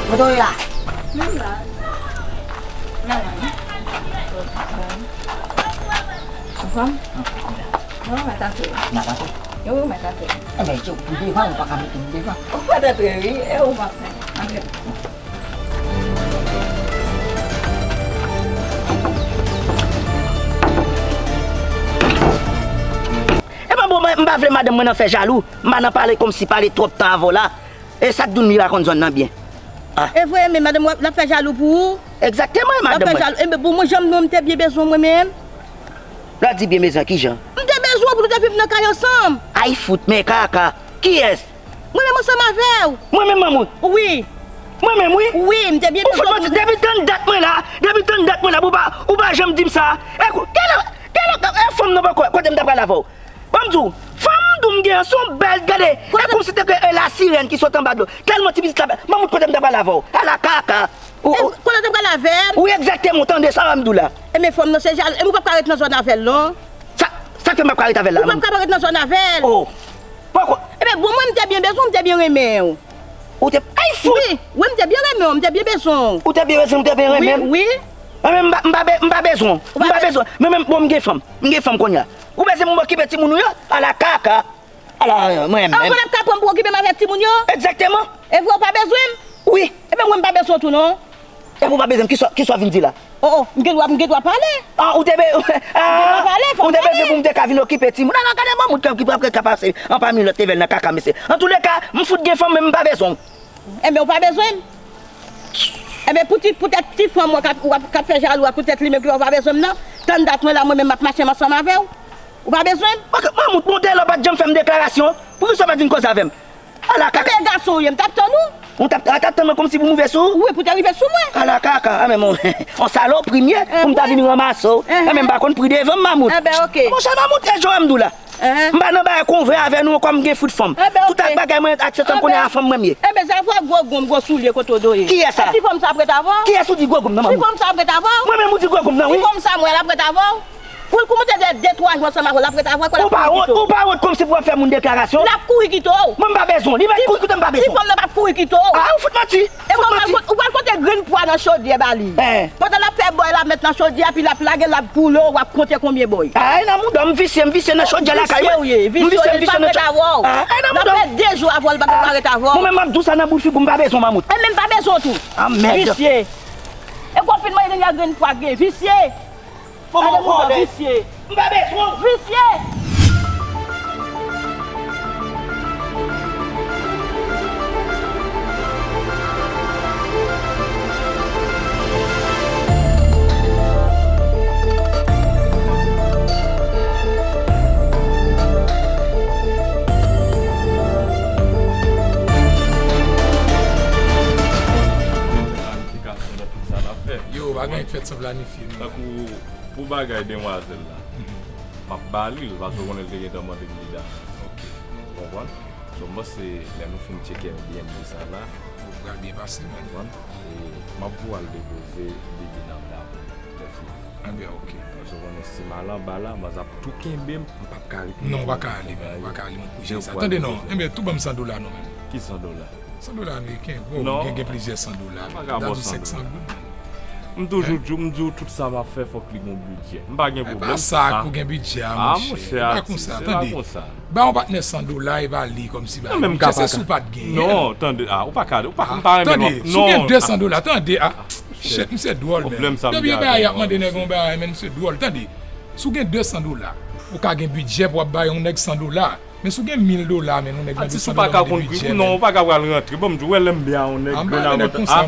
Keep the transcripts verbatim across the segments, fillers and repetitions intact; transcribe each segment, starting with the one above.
Kote w ye la? Menm la. Nan la. Anfòm? Non, mwen ta tou. Nan la tou? Yo, mwen ta tou. Enben, yo, pou devan, ou pa ka mete m devan. Ou pa ta tou, wi. E ou pa fè. Antre. Epa bon, mwen, m pa vle madanm mwen nan fè jalou. M pa nan pale kòmsi pale twòp tan avè w la. E sa k di w m li pa konn zòn nan byen? Ah. E vre, men madanm w ap, l ap fè jalou pou ou? Egzakteman, e madanm mwen. L ap fè jalou. Enben, bon, mwen, jan m, mwen, m te byen bezwen w, mwen menm. Lè w di byen bezwen, kijan? M te bezwen w pou nou te viv nan kay ansanm. Ay fout, men kaka. Kiyès? Mwen menm ansanm avè w. Mwen menm, Mamout? Wi. Mwen menm, wi. Wi, m te byen bezwen w. Ou fout manti, depi tann dat mwen la, depi tann dat mwen la, ou pa, ou pa janm di m sa. E kou-, kèlè, kèlè, e fanm nan poko, kote m ta pral avè w? Ban m di w, fanm m di w m gen an, se yon bèl, gade, e kòmsi te ke, e, lasirèn ki sot anba dlo. Tèlman ti pitit la bèl, Mamout, kote m ta pral avè w? Ala kaka. Ou, e, ou kote w te pral avè m? Wi, egzakteman, ou tande sa m di w la. Enben, fanm nan se jalou. Enben, ou p ap ka ret nan zòn avè l, non. Sa, sa k fè m p ap ka ret avè l la, Mamout? Ou p ap ka ret nan zòn avè l. Oh. Poko. Enben, bon, mwen, m te byen bezwen w, m te byen renmen w. Ou te, ay, fout! Wi, wi, m te byen renmen w, m te byen bezwen w. Ou te byen bezwen m, m te byen renmen m? Wi, wi. Mwen menm, m pa, m pa be-, m pa bezwen w. M pa bezwen w. Mwen menm, bon, m gen fanm. M gen fanm kounye a. Ou bezwen m okipe timoun ou yo? Ala kaka. Ala, mwen menm. An, ou konn ap ka pran m pou okipe m avèk timoun yo? Egzakteman. E vre, ou pa bezwen m? Wi. Enben, mwen, m pa bezwen w tou, non. Epi ou pa bezwen m, kisa, kisa w vin di la? Oh, oh, m gen dwa, m gen dwa pale. Ah, ou te be-, ah, ou te bezwen pou m te ka vin okipe timoun. Ala, gade Mamout ki, ki, ki, ki pase anpami lòt level nan kaka, mesye. Antouleka, m fout gen fanm, men m pa bezwen w. Enben, ou pa bezwen m. Enben, pou ti, poutèt ti fanm ou k ap, ou ap, k ap fè jalou a, poutèt li menm ki fè ou pa bezwen m nan, tann dat mwen la, mwen menm m ap mache ansanm avè w. Ou pa bezwen m. Ok, Mamout, bon, tèlè w pa t janm fè m deklarasyon. Poukisa w pa t vin koze avè m? Ala kaka. Enben, gason ou ye, m t ap tann ou. Ou t ap, t ap tann mwen kòmsi pou m rive sou ou? Wi, pou te rive sou mwen. Ala kaka, a men, on, on salopri m ye, pou m ta vin ranmase w. A men, m pa konn pri devan m, Mamout. Enben, ok. Monchè, Mamout, e jan m di w la. M pa nan bagay konvè avè nou ankò, m gen fout fanm. Tout ak bagay mwen ak sèt fanm konnen a fanm mwen m ye. Enben, sa vwa gwo gonm, gwo soulye kote w do ye. Kiyès sa? Ti fanm sa ap ret avè w? Kiyès ou di gwo gonm nan, Mamout? Ti fanm sa ap ret avè w? Mwen menm ou di gwo gonm nan, wi. Ti fanm sa mwen, l ap ret avè w? Pou l koumanse de, de twa jou ansanm avè w, l ap ret avè w, l ap kouri kite w. Ou pa wont, ou pa wont kòmsi pou w ap fè moun deklarasyon? L ap kouri kite w. Mwen m pa bezwen w. Li mèt kouri kite m, m pa bezwen w. Ti fanm nan p ap kouri kite w. Ah, ou fout manti. Ou fout manti. Ou pral konte grenn pwa nan chodyè ba li. Pandan l ap fè bòy la met nan chodyè, epi l ap lage, l ap boule w, w ap konte konbyen bòy. Ay, nan mouda w, m visye, m visye nan chodyè lakay mwen. Visye w ye, visye w ye, l pa ret avè w. L ap fè de jou avè w, l pa ka ret avè w. Mwen menm m ap di w sa nan boul figi w, m pa bezwen w, Mamout. E menm pa bezwen w tou. Ah, mèd. Visye. E konfinman, e dènye grenn pwa gen, visye. Fò m vòlè. Visye. M pa bezwen w. Visye. Planifikasyon nan tout sa n ap fè. Yo, pa gen anyen k fèt san planifye. Tankou pou bagay demwazèl la, m ap ba li l, paske w konnen l te gentan mande m li davans. Ou konprann? So, m panse lè nou fin tcheke Airbnb sa la, ou pral byen pase, man. Ou konprann? E m ap voye al depoze bebe nan bra pou lè fini. Anben, ok. Paske w konnen si m al anba la, manzè ap tou kenbe m, m p ap ka ret. Non, ou pa ka ale, man. Ou pa ka ale, mwen pou jere sa. Tande non. Enben, tou ban m san dola non, man. Ki san dola? San dola ameriken, bro, gen, gen plizyè san dola. M pa ka ba w san dola. M toujou di w, m di w tout sa m ap fè, fòk li gon bidjè. M pa gen pwoblèm. E pa sa pou gen bidjè a, monchè. E pa konsa, tande. Ba yon patnè san dola, e ba li kòmsi ba li. Monchè, se si w pa t genyen l. Non, tande, ah, ou pa ka, ou pa, m pa renmen lòt. Non, tande, si w gen de san dola, tande, ah, shit, misye dwòl, man. Depi yon bagay y ap mande nèg yon bagay, man, misye dwòl, tande. Si w gen de san dola, ou ka gen bidjè pou w ap bay yon nèg san dola. Men si w gen mil dola, men yon nèg mande san dola, mande bidjè, non, ou pa ka pral rantre. Ban m di w, wè lè m byen a yon nèg, grenn avòt, ah,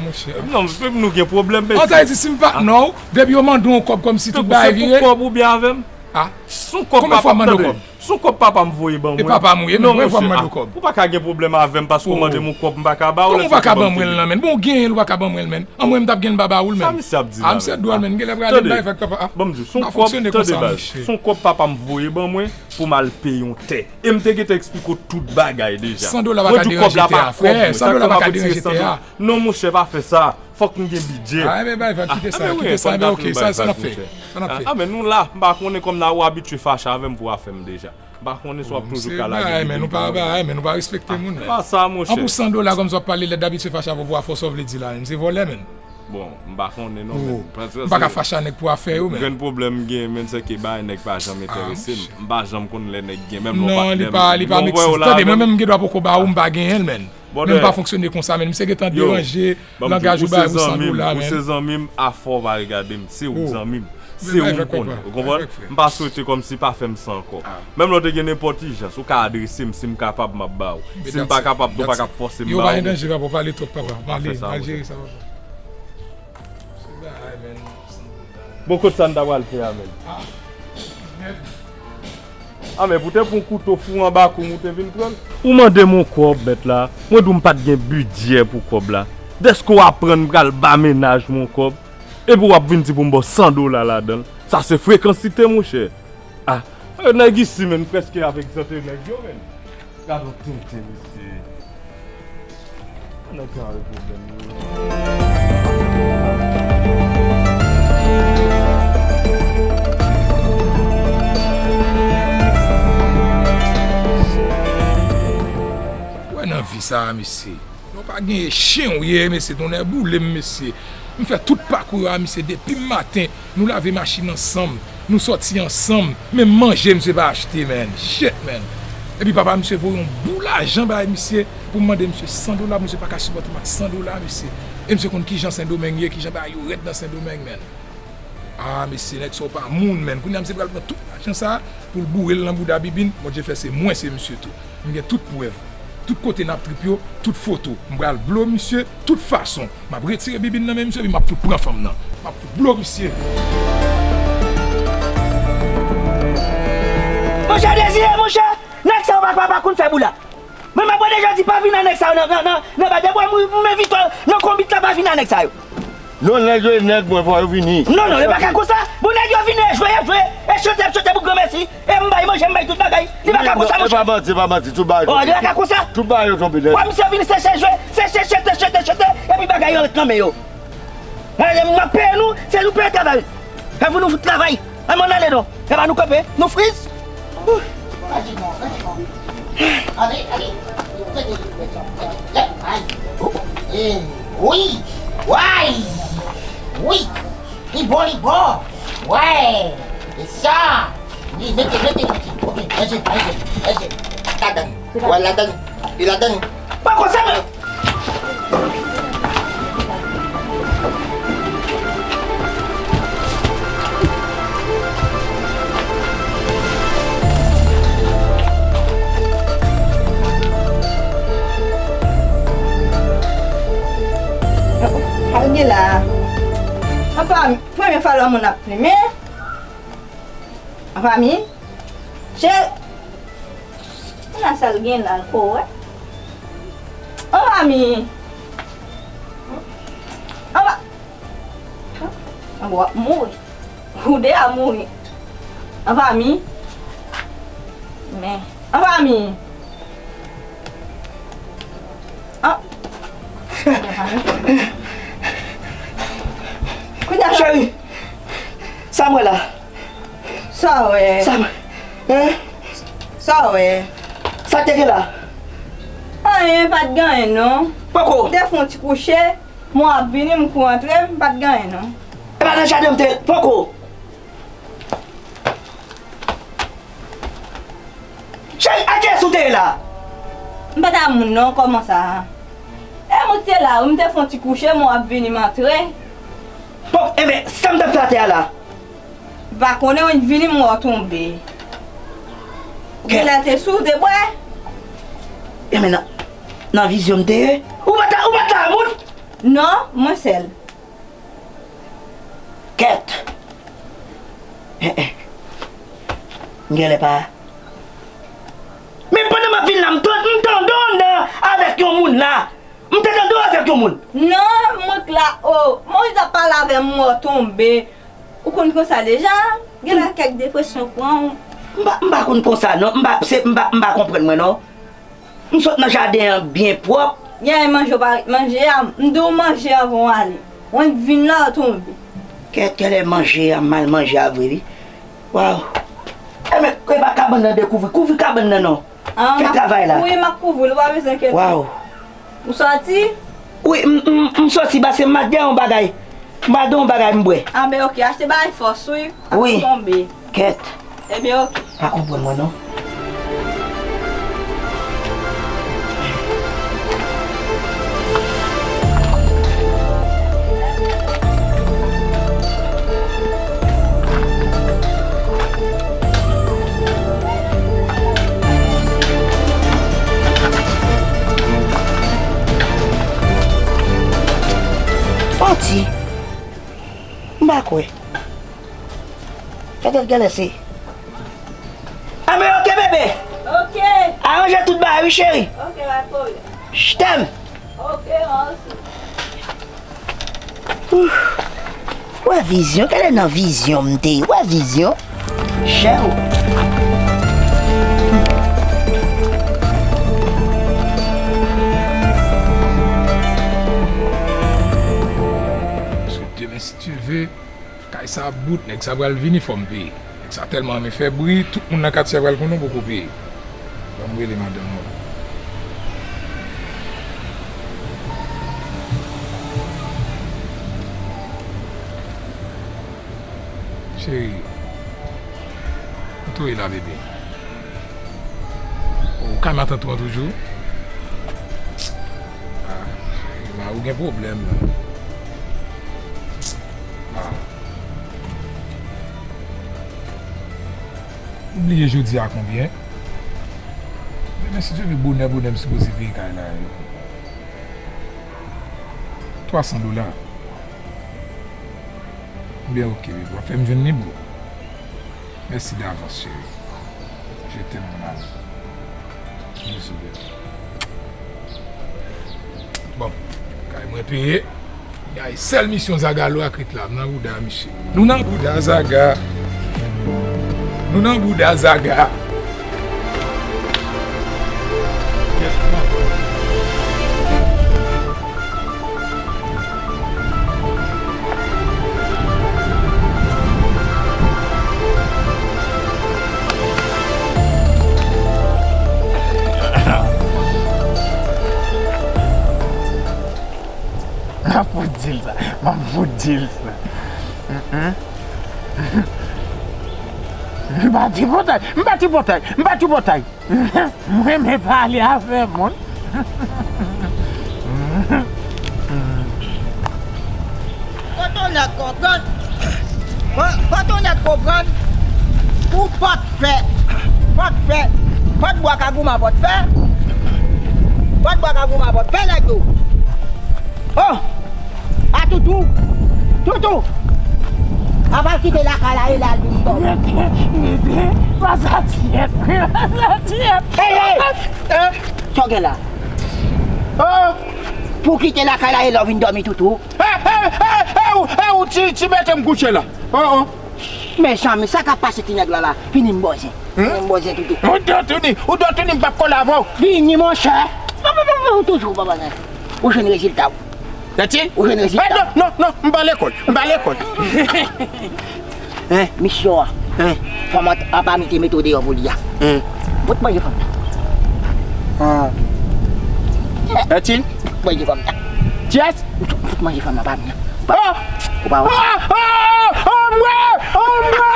non, nou gen pwoblèm, mesye. An, sa vle di, si m patnè w, depi yo mande w yon kòb kòmsi tout bagay vire. Se pou kòb ou byen avè m? Ah. Si yon kòb papa m, tande. Si yon kòb papa m voye ban mwen. E papa m ou ye, men, konbyen fwa m mande w kòb? Ou pa ka gen pwoblèm avè m paske w mande m yon kòb, m pa ka ba w. Kòman ou pa ka ban mwen l nan, men? Bon, w genyen l, ou pa ka ban mwen l, men. An mwen, m t ap gen l, m pa ba ou l, men. Sa misye ap di la menm? Ah, misye dwòl, men. Gen lè pral bay fèk papa. Ban m di w, si yon kòb, tande baz, si yon kòb papa m voye ban mwen pou m al peye yon tè. E m te gentan eksplike w tout bagay deja. San dola pa ka deranje tè a, frè. San dola pa ka deranje tè a. Non, monchè, pa fè sa. Fòk m gen bidjè. Ah, enben, bay vag, kite sa, kite sa, enben, ok, sa, sa n ap fè. Sa n ap fè. Ah, men nou la, m pa konnen kòm nan ou abitye fache avè m pou afè m deja. pa konnen si w ap toujou ka lage bebe m. Bagay, men nou pa bagay, men nou pa respekte moun, men. Se pa sa, monchè. An pou san dola, kòm sa w ap pale, lè dabitye fache avè w pou afè w, sa w vle di la, menm? Se vòlè, menm. Bon, m pa konnen non, men m pa ka fache a nèg pou afè yo, men. Grenn pwoblèm m gen, men se ke bagay nèg pa janm enterese m. M pa janm konn lè nèg gen, menm lè w pa, non, li pa, li pa make sense. Tande, mwen menm m gen dwa poko ba ou, m pa genyen l, men. Men m pa fonksyone konsa, men. Misye gentan deranje langaj ou bay pou san dola, men. Ou se zanmi m, afè w pa regade m, se ou k zanmi m. Se ou m konnen, ou konprann? M pa swete kòmsi pa fè m sa ankò. Menm lè w te gen nenpòt ijans, ou ka adrese m, si m kapab, m ap ba ou. Si m pa kapab tou, pa ka fòse m ba ou. Yo, pa gen danje, papa, pale twòp, papa. M ale, m al jere sa, papa. Bon, kot sa n ta pral fè a, menm? A, men pou te pran kouto foure anba kou m, ou te vin pran l. Ou mande m yon kòb, mèt la. Mwen di w m pa t gen bidjè pou kòb la. Dèske w aprann m pral ba mennaj mwen yon kòb, epi w ap vin di pou m ba w san dola ladan l. Sa se frekansite, monchè. A, nèg isi, menm, prèske ap egzante nèg yo, menm. Gade yon tenten, mesye. Nèg sa yo pwoblèm yo. Wè nan vi sa a, mesye. Nou pa genyen chen w ye, mesye, tonnè boule m, mesye. M fè tout pakou a, misye, depi maten, nou lave machin ansanm, nou sòti ansanm, menm manje misye pa achte, man. Shit, man. Epi papa misye voye yon boul lajan bay misye pou m mande misye san dola, misye pa ka sipòte m ak san dola, mesye. E misye konn kijan Sendomeng ye, kijan bagay yo rèd nan Sendomeng, man. A, mesye, nèg sa yo pa moun, man. Kounye a misye pral pran tout lajan sa a pou l boure l nan bouda Bibin. Bondye fè se mwen, se misye tou. M gen tout prèv. Tout kote n ap trip yo, tout foto. M pral blo misye, tout fason. M ap retire Bibin nan men misye, epi m ap fout pran fanm nan. M ap fout blo misye. Monchè Dezire, monchè, nèg sa yo pa, pa, pa konn fè boulad. Mwen, m ap wè deja di pa vin a nèg sa yo nan, nan, nan, nan bagay. Depi m, m envite w nan konbit la, pa vin a nèg sa yo. Non, nèg yo e nèg mwen, fò yo vini. Non, non, yo pa ka konsa. Bon, nèg yo vini, e jwe, y ap jwe, e chante, y ap chante pou granmèsi. E m bay manje, m bay tout bagay. Li pa ka konsa, monchè. E pa manti, pa manti, tout bagay yo tonbe. Oh, li pa ka konsa. Tout bagay yo tonbe, nèg. Wè, misye vini, se, se jwe, se, se chante, chante, chante, epi bagay yo ret nan men yo. Gade, m ap peye nou, se nou peye travay. E pou nou fout travay. Ann, ann ale non. E pa nou kanpe, nou friz. Ale, ale. Ay. Eh, wi. Way. Wi. Li bon, li bon. Wè. E sa. Wi, mete, mete, mete. Ok, manje, manje, manje. Ladann. Wè, ladann. Li ladann. Pa konsa, men. Sa l gen la a? Anfami, premye fwa lè moun ap plimen. Anfami, chè, kounye a sa l gen la, l ko wè. Anfami. Anfa-, anfami, w ap mouri. Ou deja mouri. Anfami. Men, anfami. An-, kounye a. Cheri, sa m wè la. Sa w wè? Sa m, hein? Sa w wè? Sa k te gen la? Anyen, pa t gen anyen non. Poko. M te fè yon ti kouche, mwen ap vini, m kou antre, m pa t gen anyen non. E pa nan jaden m te, poko. Cheri, a kiyès ou te ye la? M pa t a moun non, kòman sa? E mwen ki te la wi, m te fè yon ti kouche, mwen ap vini, m antre. Bon, enben, sa m t ap fè atè a la? M pa konnen, mwen vini, m wè w tonbe. Ou genlè te sou, te bwè. Enben, nan, nan vizyon m te ye? Ou pa t la, ou pa t la, moun? Non, mwen sèl. Kèt! Hen, hen. M genlè pa. Men pandan m ap vin la, m tande, m tande w nan avèk yon moun la. M te tande w avèk yon moun. Non, mwen k la, o. Moyiz ap pale avè m, mwen tonbe. Ou konn konsa deja. Genlè kèk depresyon pran w. M pa, m pa konn konsa, non. M pa, se, m pa, m pa konprann mwen, non. M sot nan jaden an byen pwòp. Yè, manje w pa ret manje a, m di w manje anvan w ale. Mwen vin la, w tonbe. Kèt, kèlè manje a, m al manje a vre, wi. Waw. Enben, e pa kabann nan dekouvri. Kouvri kabann nan non. Fè travay la. Wi, m ap kouvri l, ou pa bezwen enkyete. Waw. Ou sòti? Wi, m, m, m sòti paske m ap gen yon bagay. M ap gen yon bagay m bwè. A ben oke, achte bagay fòs wi. Ap tonbe. Kèt. Ebyen oke. Pa konprann mwen non. Pati. M pa kwè. Gade l genlè se. Anben oke bebe. Oke. Aranje tout bagay wi cheri. Oke, pa pwoblèm. Je t'aime. Oke, mwen osi. Ou wè vizyon, gade nan vizyon m te ye. Ou wè vizyon? Chèw. Paske demen, si Dye ve, kay sa ap bout, nèg sa pral vini, fò m peye. Nèg sa tèlman renmen fè bri, tout moun nan katye a pral konnen w poko peye. Ban m rele madanm mwen. Cheri, kote w ye la, bebe? Ou kay matant ou an toujou? Ah, cheri, la ou gen pwoblèm la. Ah. Ou bliye jodi a konbyen? Demen, si Dye vle, bonè, bonè, m sipoze peye kay la, wi. Twa san dola. Ebyen, oke, bebe. W ap fè m jwenn li, bro? Mèsi davans, cheri. Je t'aime, mon amour. Bizou, bebe. Bon, kay mwen peye. Ay, sèl misyon Zagalo ak Rit la, m nan bouda misye. Nou nan bouda Zaga. Nou nan bouda Zaga. M ap fout di l sa. M ap fout di l sa. Mm, mm. M pa tripotay, m pa tripotay, m pa tripotay. M renmen pale avè moun. Fò Tonèt konprann. Fò, fò Tonèt konprann. Ou pòt fè. Pòt fè. Pòt bwa ka goumen a pòt fè. Pòt bwa ka goumen a pòt fè, nèg yo. Oh! A Toutou! Toutou! A pral kite lakay la e l al vin dòmi. Rete, rete, pa sa tiyèt, pa sa tiyèt. Hey, hey! Sa w gen la? Oh! Pou w kite lakay la e l al vin dòmi, Toutou? Hey, hey, hey, hey, ou, hey, ou ti, ti mete m kouche la. Oh, oh. Mezanmi, sa k ap pase ti nèg la la? Vini m bòzen. Vini m bòzen, Toutou. Ou dwe tounen, ou dwe tounen, m p ap kole avè w. Vini, monchè. Pa, pa, pa, pa, ou toujou pa bòzen. Ou jwenn rezilta w. Tati? Ou jwenn rezilta w. Non, non, non, m pa lekòl, m pa lekòl. Hein, misyon an. Hein? Fanm an, apa mi te mete w deyò pou li a. Hein? Fout manje fanm nan. Ah. Tati? Fout manje fanm nan. Yes? Ou fout manje fanm nan pa mi an. Ou pa, ou pa wè. Ah! Ah! Ah! Anmwe! Anmwe!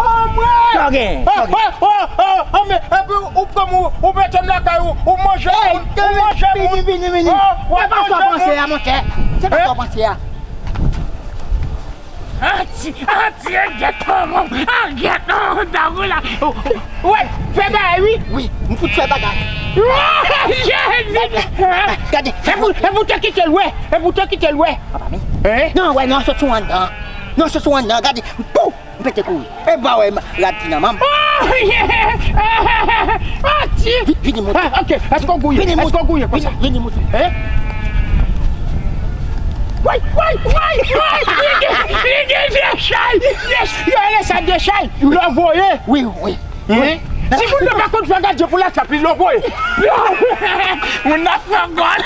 Anmwe! Sa w gen? Sa w gen? Ah! Ah! Ah! Ah! Men epi ou pran m, ou, ou mete m lakay ou, ou manje moun, ou manje moun. Vini, vini, vini. Ah! W ap manje moun. Se pa sa w panse a, monchè. Se pa sa w panse a. Anti, anti, e gyèt manman, a gyèt manman, dabou la. Wè, fè bagay wi. Wi, m fout fè bagay. Jezi! Gade, e pou, e pou te kite l wè, e pou te kite l wè. Papa mi. Hein? Non, wè, non, sot sou anndan. Non, sot sou anndan, gade. Pou! M pete kouri. E ba wè, rad ki nan manm. Oh, yeah! Anti! Vi-, vini moute. Ah, ok. Èske w gouye? Vini moute. Èske w gouye konsa? Vini, vini moute. Hein? Woy, woy, woy, woy! Li gen, li gen de chay! Yes! Yo rele sa de chay! Lè w voye! Wi, wi. Hein? Si moun nan pa konn fè gad je pou lakap li, lè w voye! Moun nan fè gòl!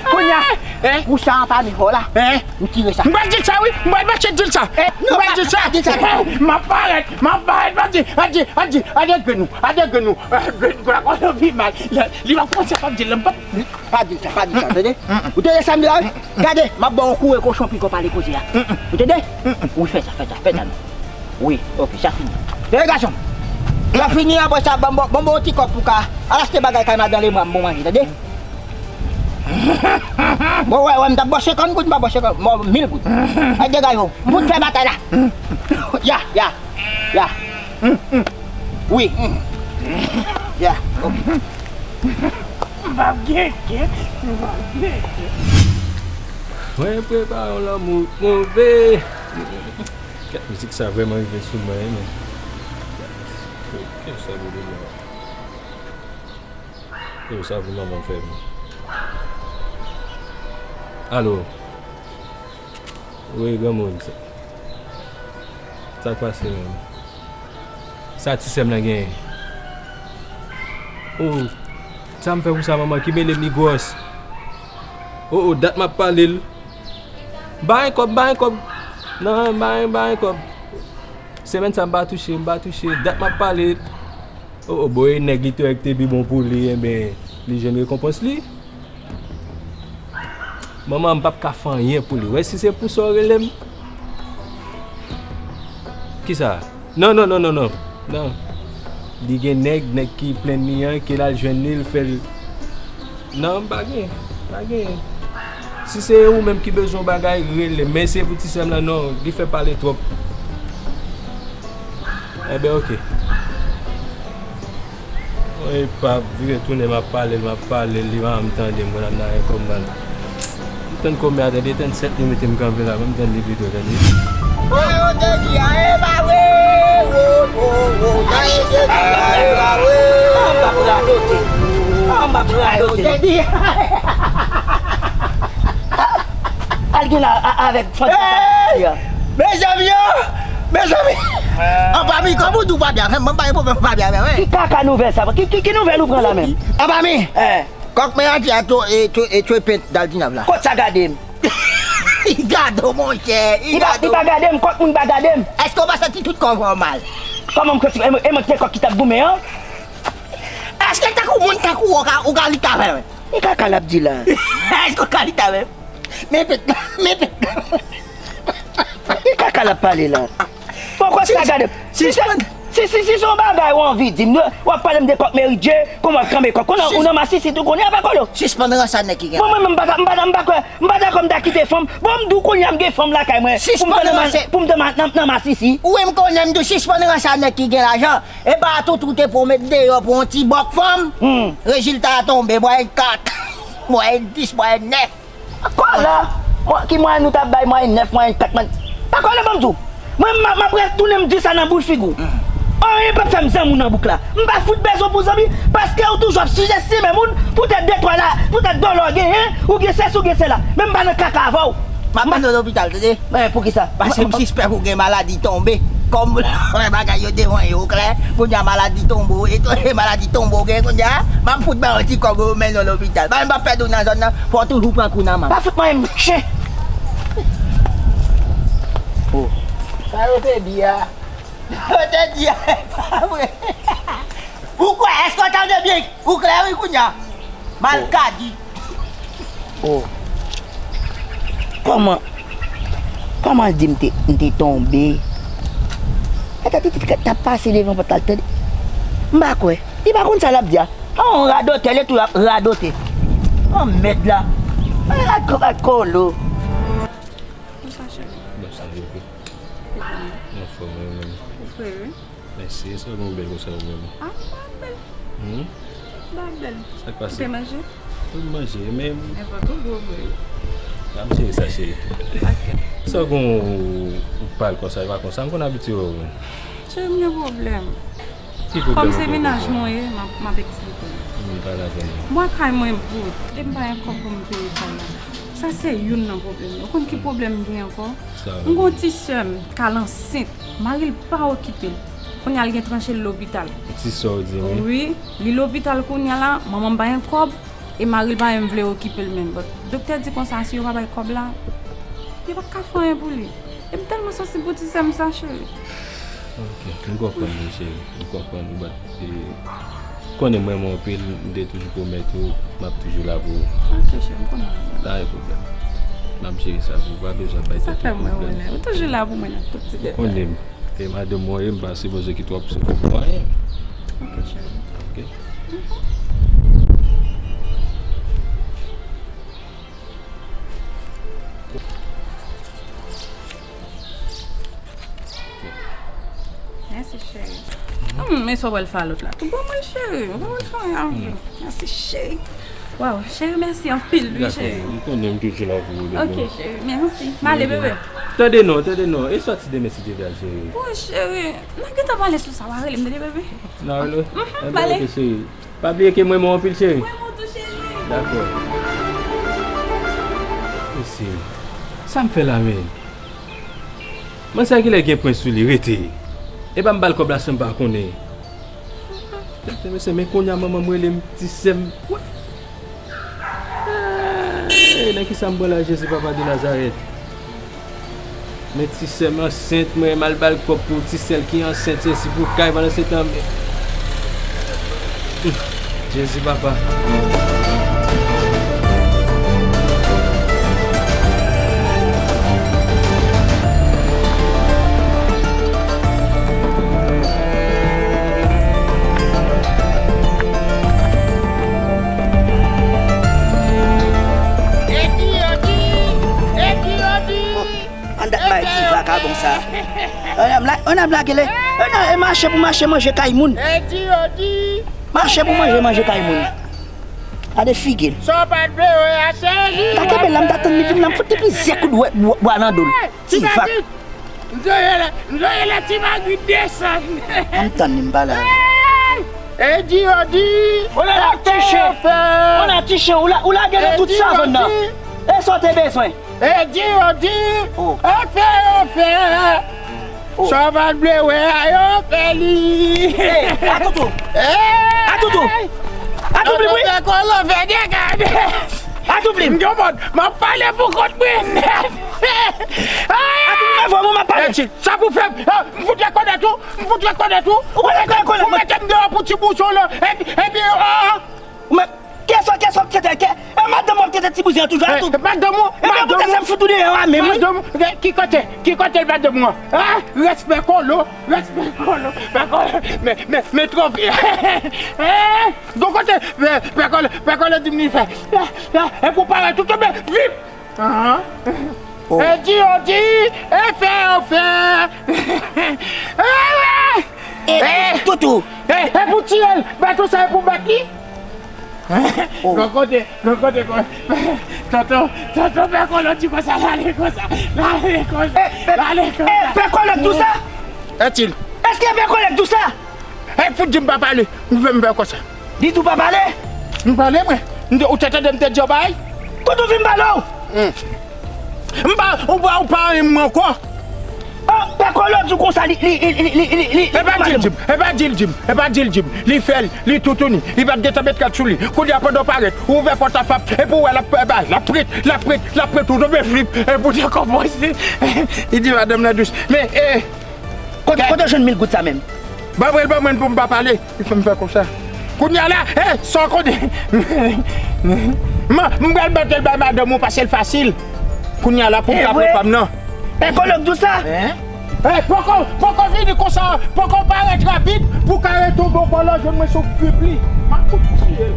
Kounye a, Hein? Pou sa an pa mi fò la. Hein? M tire sa. M pral di l sa wi. M pral mache di l sa. Eh, non, m pral di l sa. Pa di l sa. Eh, m ap parèt. M ap parèt. Adye, adye, adye, adye grenn ou. Adye grenn ou. Eh, grenn ou la konn pi mal. Li, li va kòmanse ap di l. M p ap Pa di l sa, pa di l sa, tande? Ou tande sa m di la wi? Gade, m ap ba w kouri kochon pi kò pale koze a. Ou tande? Wi, fè sa, fè sa, fè sa non. Wi, oke, sa fini. Tande gason. Sa fini, apre sa, ban m, ban m yon ti kòb pou ka al achte bagay kay madan Lemwa m bon manje, tande? Bon, wè, wè, m t ap ba w senkant goud, m pa ba w senkant, m ba w mil goud. Ay, degaj ou. M fout fè batay la. Ya, ya, ya. Wi. Ya, oke. M p ap gen kè, m p ap gen kè. Mwen prepare yon lanmou move. Kèt mizik sa vrèman rive sou mwen, wi, men. Kèt sa vle di la. Yo, sa pou manman fè m. Alo. Wi, granmoun. Sa, sa k pase menm? Sa ti sè m nan genyen? O, sa m fè pou sa, manman? Ki mele m, li gwòs. O, o, dat m ap pale l. M pa gen kòb, m pa gen kòb. Non, m pa gen, m pa gen kòb. Semèn sa, m pa touche, m pa touche. Dat m ap pale l. O, o, bon, e nèg li te wè ki te pi bon pou li, enben, li jwenn rekonpans li. Manman, m p ap ka fè anyen pou li. Wè, si se pou sa w rele m. Kisa? Non, non, non, non, non. Non. Li gen nèg, nèg ki plenn li an, ke l al jwenn li, l fè l. Non, m pa gen. Pa gen. Si se ou menm ki bezwen yon bagay, rele m. Men se pou ti sè m lan, non, li fè pale twòp. Enben, oke. Mwen pa vire tounen, m ap pale l, m ap pale l, li pa janm tande m, mwen ap nan rekonprann. M tann kòmè a, tande, tann sèt li mete m kanpe la, ban m tann li pito, tande. Sa yo te di a, e pa vre! Wo, wo, wo, sa yo te di a, e pa vre! An m ap radote! An m ap radote! Sa yo te di a! Al gen la a- avèk fòt. Hey! Mezanmi, oh! Mezanmi! Anpami, kòman ou di w pa byen avè m? Mwen pa gen pwoblèm pa byen avè w, wi. Ki kaka nouvèl sa? Ki, ki, ki nouvèl ou pran la menm? Anpami! Eh. Kòk mè a di a to, e, to, e, to e pent Daldinov la. Kot sa gade m? Li gade w, monchè. Li pa, li pa gade m, kòk moun pa gade m. Èske w pa santi tout kò w fè w mal? Kòman m santi? E mwen, e mwen ki te kòk ki t ap goumen an? Èske tankou moun tankou w, ou ka, ou ka lit avè m? Ki kaka l ap di la? Èske w ka lit avè m? Men pèt la, men pèt la. Ki kaka l ap pale la? Poko sa gade. Si se, si, si, si se yon bagay ou anvi di m, w ap pale m de kòk Mary J, kòman w ap kanpe kòk. Ou nan, ou nan masisi tou kounye a, pa kolo. Sispann ranse a nèg ki gen. Mwen, mwen, mwen, m pa, m pa, m pa kwè, m pa dakò m ta kite fanm. Bon, m di w kounye a m gen fanm lakay mwen. Pou m te nan ma-, pou m te ma-, nan, nan masisi. Ou wè m konnen m di w sispann ranse a nèg ki gen lajan. E pa tout ou te pwomèt deyò pou yon ti bòk fanm. Rezilta a tonbe, mwayèn kat, mwayèn dis, mwayèn nèf. Kòlè! Mwen, ki mwayèn ou t ap bay? Mwayèn nèf, mwayèn kat, mwen. Pa kòlè, ban m di w. Mwen, m, m ap retounen m di sa nan boul figi w. Anyen p ap fè m zanmi w nan bouk la. M pa fout bezwen w pou zanmi, paske ou toujou ap sizestime moun, poutèt de twa la, poutèt dòlè w genyen, ou gen sesi, ou gen sela. Men m pa nan kaka avè w. M ap mennen w lopital, tande? Men poukisa? Paske m sispèk ou gen maladi tonbe. Kòm lè bagay yo devan yo klè, kounye a maladi tonbe w, e to-, e maladi tonbe w gen kounye a, m ap fout ba w ti kòb ou mennen w lopital. Bagay m p ap pèdi w nan zòn nan, fò w toujou pran kou nan men. Pa fout mwen chen. Oh. Sa yo te di a, yo te di a, e pa vre. Ou kwè, èske w tande byen? Ou klè wi kounye a. Malkadi. Oh. Kòman, kòman l di m te, m te tonbe? Ata ti ti t ap pase devan pòt la, l tande. M pa kwè. Li pa konn sa l ap di a. An, yon radotè, li tou l ap radote. Anmèd la. Ay, ak, ak kolo. Bonswa, cheri. Bonswa, bebe. Ou kòman? Anfòm, wi, menm. Ou fre, wi. Mèsi, sa bon bèl konsa ou menm? Ah, m pa bèl. Hmm? M pa bèl. Sa k pase? Ou te manje? Wi, m manje, men. Nenpòt ou gwo vre. M ap jere sa, cheri. Ok. Sa w gen ou pale konsa, e pa konsa, m konn abitye wè w. Cheri, m gen pwoblèm. Ki pwoblèm ou gen? Kòm se mennaj mwen ye, m ap, m ap eksplike w. Hmm, pale avè m. Mwen kay mwen bout, e m pa gen kòb pou m peye kay la. Sa se youn nan pwoblèm yo. Ou konn ki pwoblèm m gen ankò? M gen yon ti sè m k al ansent. Mari l pa okipe l. Kounye a l gen tranche l lopital. Ti sè w di wi. Wi, li lopital kounye a la, manman m pa gen kòb. E mari l pa menm vle okipe l menm. But doktè di konsa, si yo pa bay kòb la, yo pa ka fè anyen pou li. E m tèlman sansib pou ti sè m sa, cheri. Ok, m konprann wi, cheri. M konprann ou, but, e, konnen m renmen w anpil, m te toujou pwomèt ou, m ap toujou la pou ou. Ok, cheri, m konnen. Pa gen pwoblèm. M ap jere sa pou ou, pa bezwen bay tèt ou pwoblèm. Ou toujou la pou mwen nan tout ti detay. Konnen m. E madanm mwen ye, m pa sipoze kite w ap soufri pou anyen. Ok, cheri. Ok. Mèsi, cheri. Hmm, men sa w pral fè a lòt la? Tou ban mwen l, cheri. Ban mwen l fè anyen avè l. Mèsi, cheri. Waw, cheri, mèsi anpil, wi, cheri. Dakò, m konnen m toujou la pou ou, bebe. Ok, cheri, mèsi. M ale, bebe. Tande non, tande non. E sòti demen si Dye vle, cheri. Wi, cheri. N a gentan pale sou sa, w a rele m, tande, bebe. N a rele? Mhm, m ale. Ok, cheri. Pa bliye ke m renmen w anpil, cheri. Mwen renmen w tou, cheri. Dakò. Mesye, sa m fè la menm? Mwen sa kilè gen pwen sou li, rete. E pa m ba l kòb la san m pa konnen. Mesye, men kounye a manman m rele m, ti sè m. Wè. Hey, nan kisa m pran la, Jezi, Papa de Nazarèt? Men ti sè m ansent, mwen, m al ba l kòb pou ti sè l ki ansent, se si pou kay pandan se tan. Jezi, Papa. An dat bay ti vakabon sa. An ap la, an ap lage le. An ap mache pou mache manje kay moun. Mache pou manje, manje kay moun. Gade figi l. Sa w pa t vle wè a, cheri. M ta kenbe l la, m ta tann li vin la, m fout li plizyè kout bwa, bwa nan do l. Ti vak. M sonje lè, m sonje lè ti magrit desann. An m tann li, m pale avè l. Edi odi. Ou la la ti chen. Ou la ti chen, ou la, ou lage nan tout sa zòn nan. E sa w te bezwen? Edi odi. Oh. Afè yo fè. Oh. Sa w pa t vle wè a, yo fè li. Hey, Atoutou. Hey. Atoutou. Atoutou, wi. Pè Kolo fè degade. Atoutou. M gen mòd, m ap pale pou kont mwen nèt. Atoutou, men vwa mwen m ap pale. Sa pou fè m, ah, m fout rekonèt ou, m fout rekonèt ou. Ou mete m deyò pou ti bouzen lan, epi, epi, ah. Ou mèt, kèsò, kèsò, kètè, kè, e madanm w ap kètè ti bouzen an toujou, Atoutou. Madanm ou, e madanm ou, se m fout ou deyò a menm, wi. Madanm ou, ki kote, ki kote madanm ou an? Ah, respè Kolo, respè Kolo, Pè Kolo, men, men, men twòp. Gon kote, Pè, Pè Kolo, Pè Kolo di m li fè. La, la, e pou parèt ou tonbe, vip. Ahan. Oh. E di yo di, e fè yo fè. E, e, Toutou. E, e pou tiye l, baton sa e pou bat li. Oh. Gon kote, gon kote, gon, tonton, tonton Pè Kolo di konsa, l ale konsa, l ale konsa, l ale konsa. E, e, Pè Kolo k di w sa? Etil. Èske Pè Kolo k di w sa? E fout di m pa pale, m fè m fè konsa. Li di w pa pale? M pale mwen. M te, ou te tande m te di w bagay? Kote w vin pale w? Hmm. M pa, ou pa, ou pa renmen mwen ankò. Oh, Pè Kolo di w konsa li, li, li. E pa di l di m, e pa di l di m, e pa di l di m. Li fè l, li toutouni, li pa t gentan met kèt sou li. Kounye a pandan w parèt, ou ouvè pòt la, fap, epi w wè l ap, e bay, l ap prèt, l ap prèt, l ap prèt, ou tonbe flip, epi w te kòmanse. Li di madanm nan dous. Men, e, Kote, kote w jwenn mil goud sa menm? Ban mwen l, ban mwen l pou m pa pale. Li fè m fè konsa. Kounye a la, e, sa w konnen? M, m pral mete l bay madanm ou pase l fasil. Kounye a la pou m ka pran pa m nan. E Kolo k di w sa? E, poko, poko vini konsa, poko parèt rapid pou w ka retonbe w Kolo jwenn mwen sou trip li. M ap fout tiye l.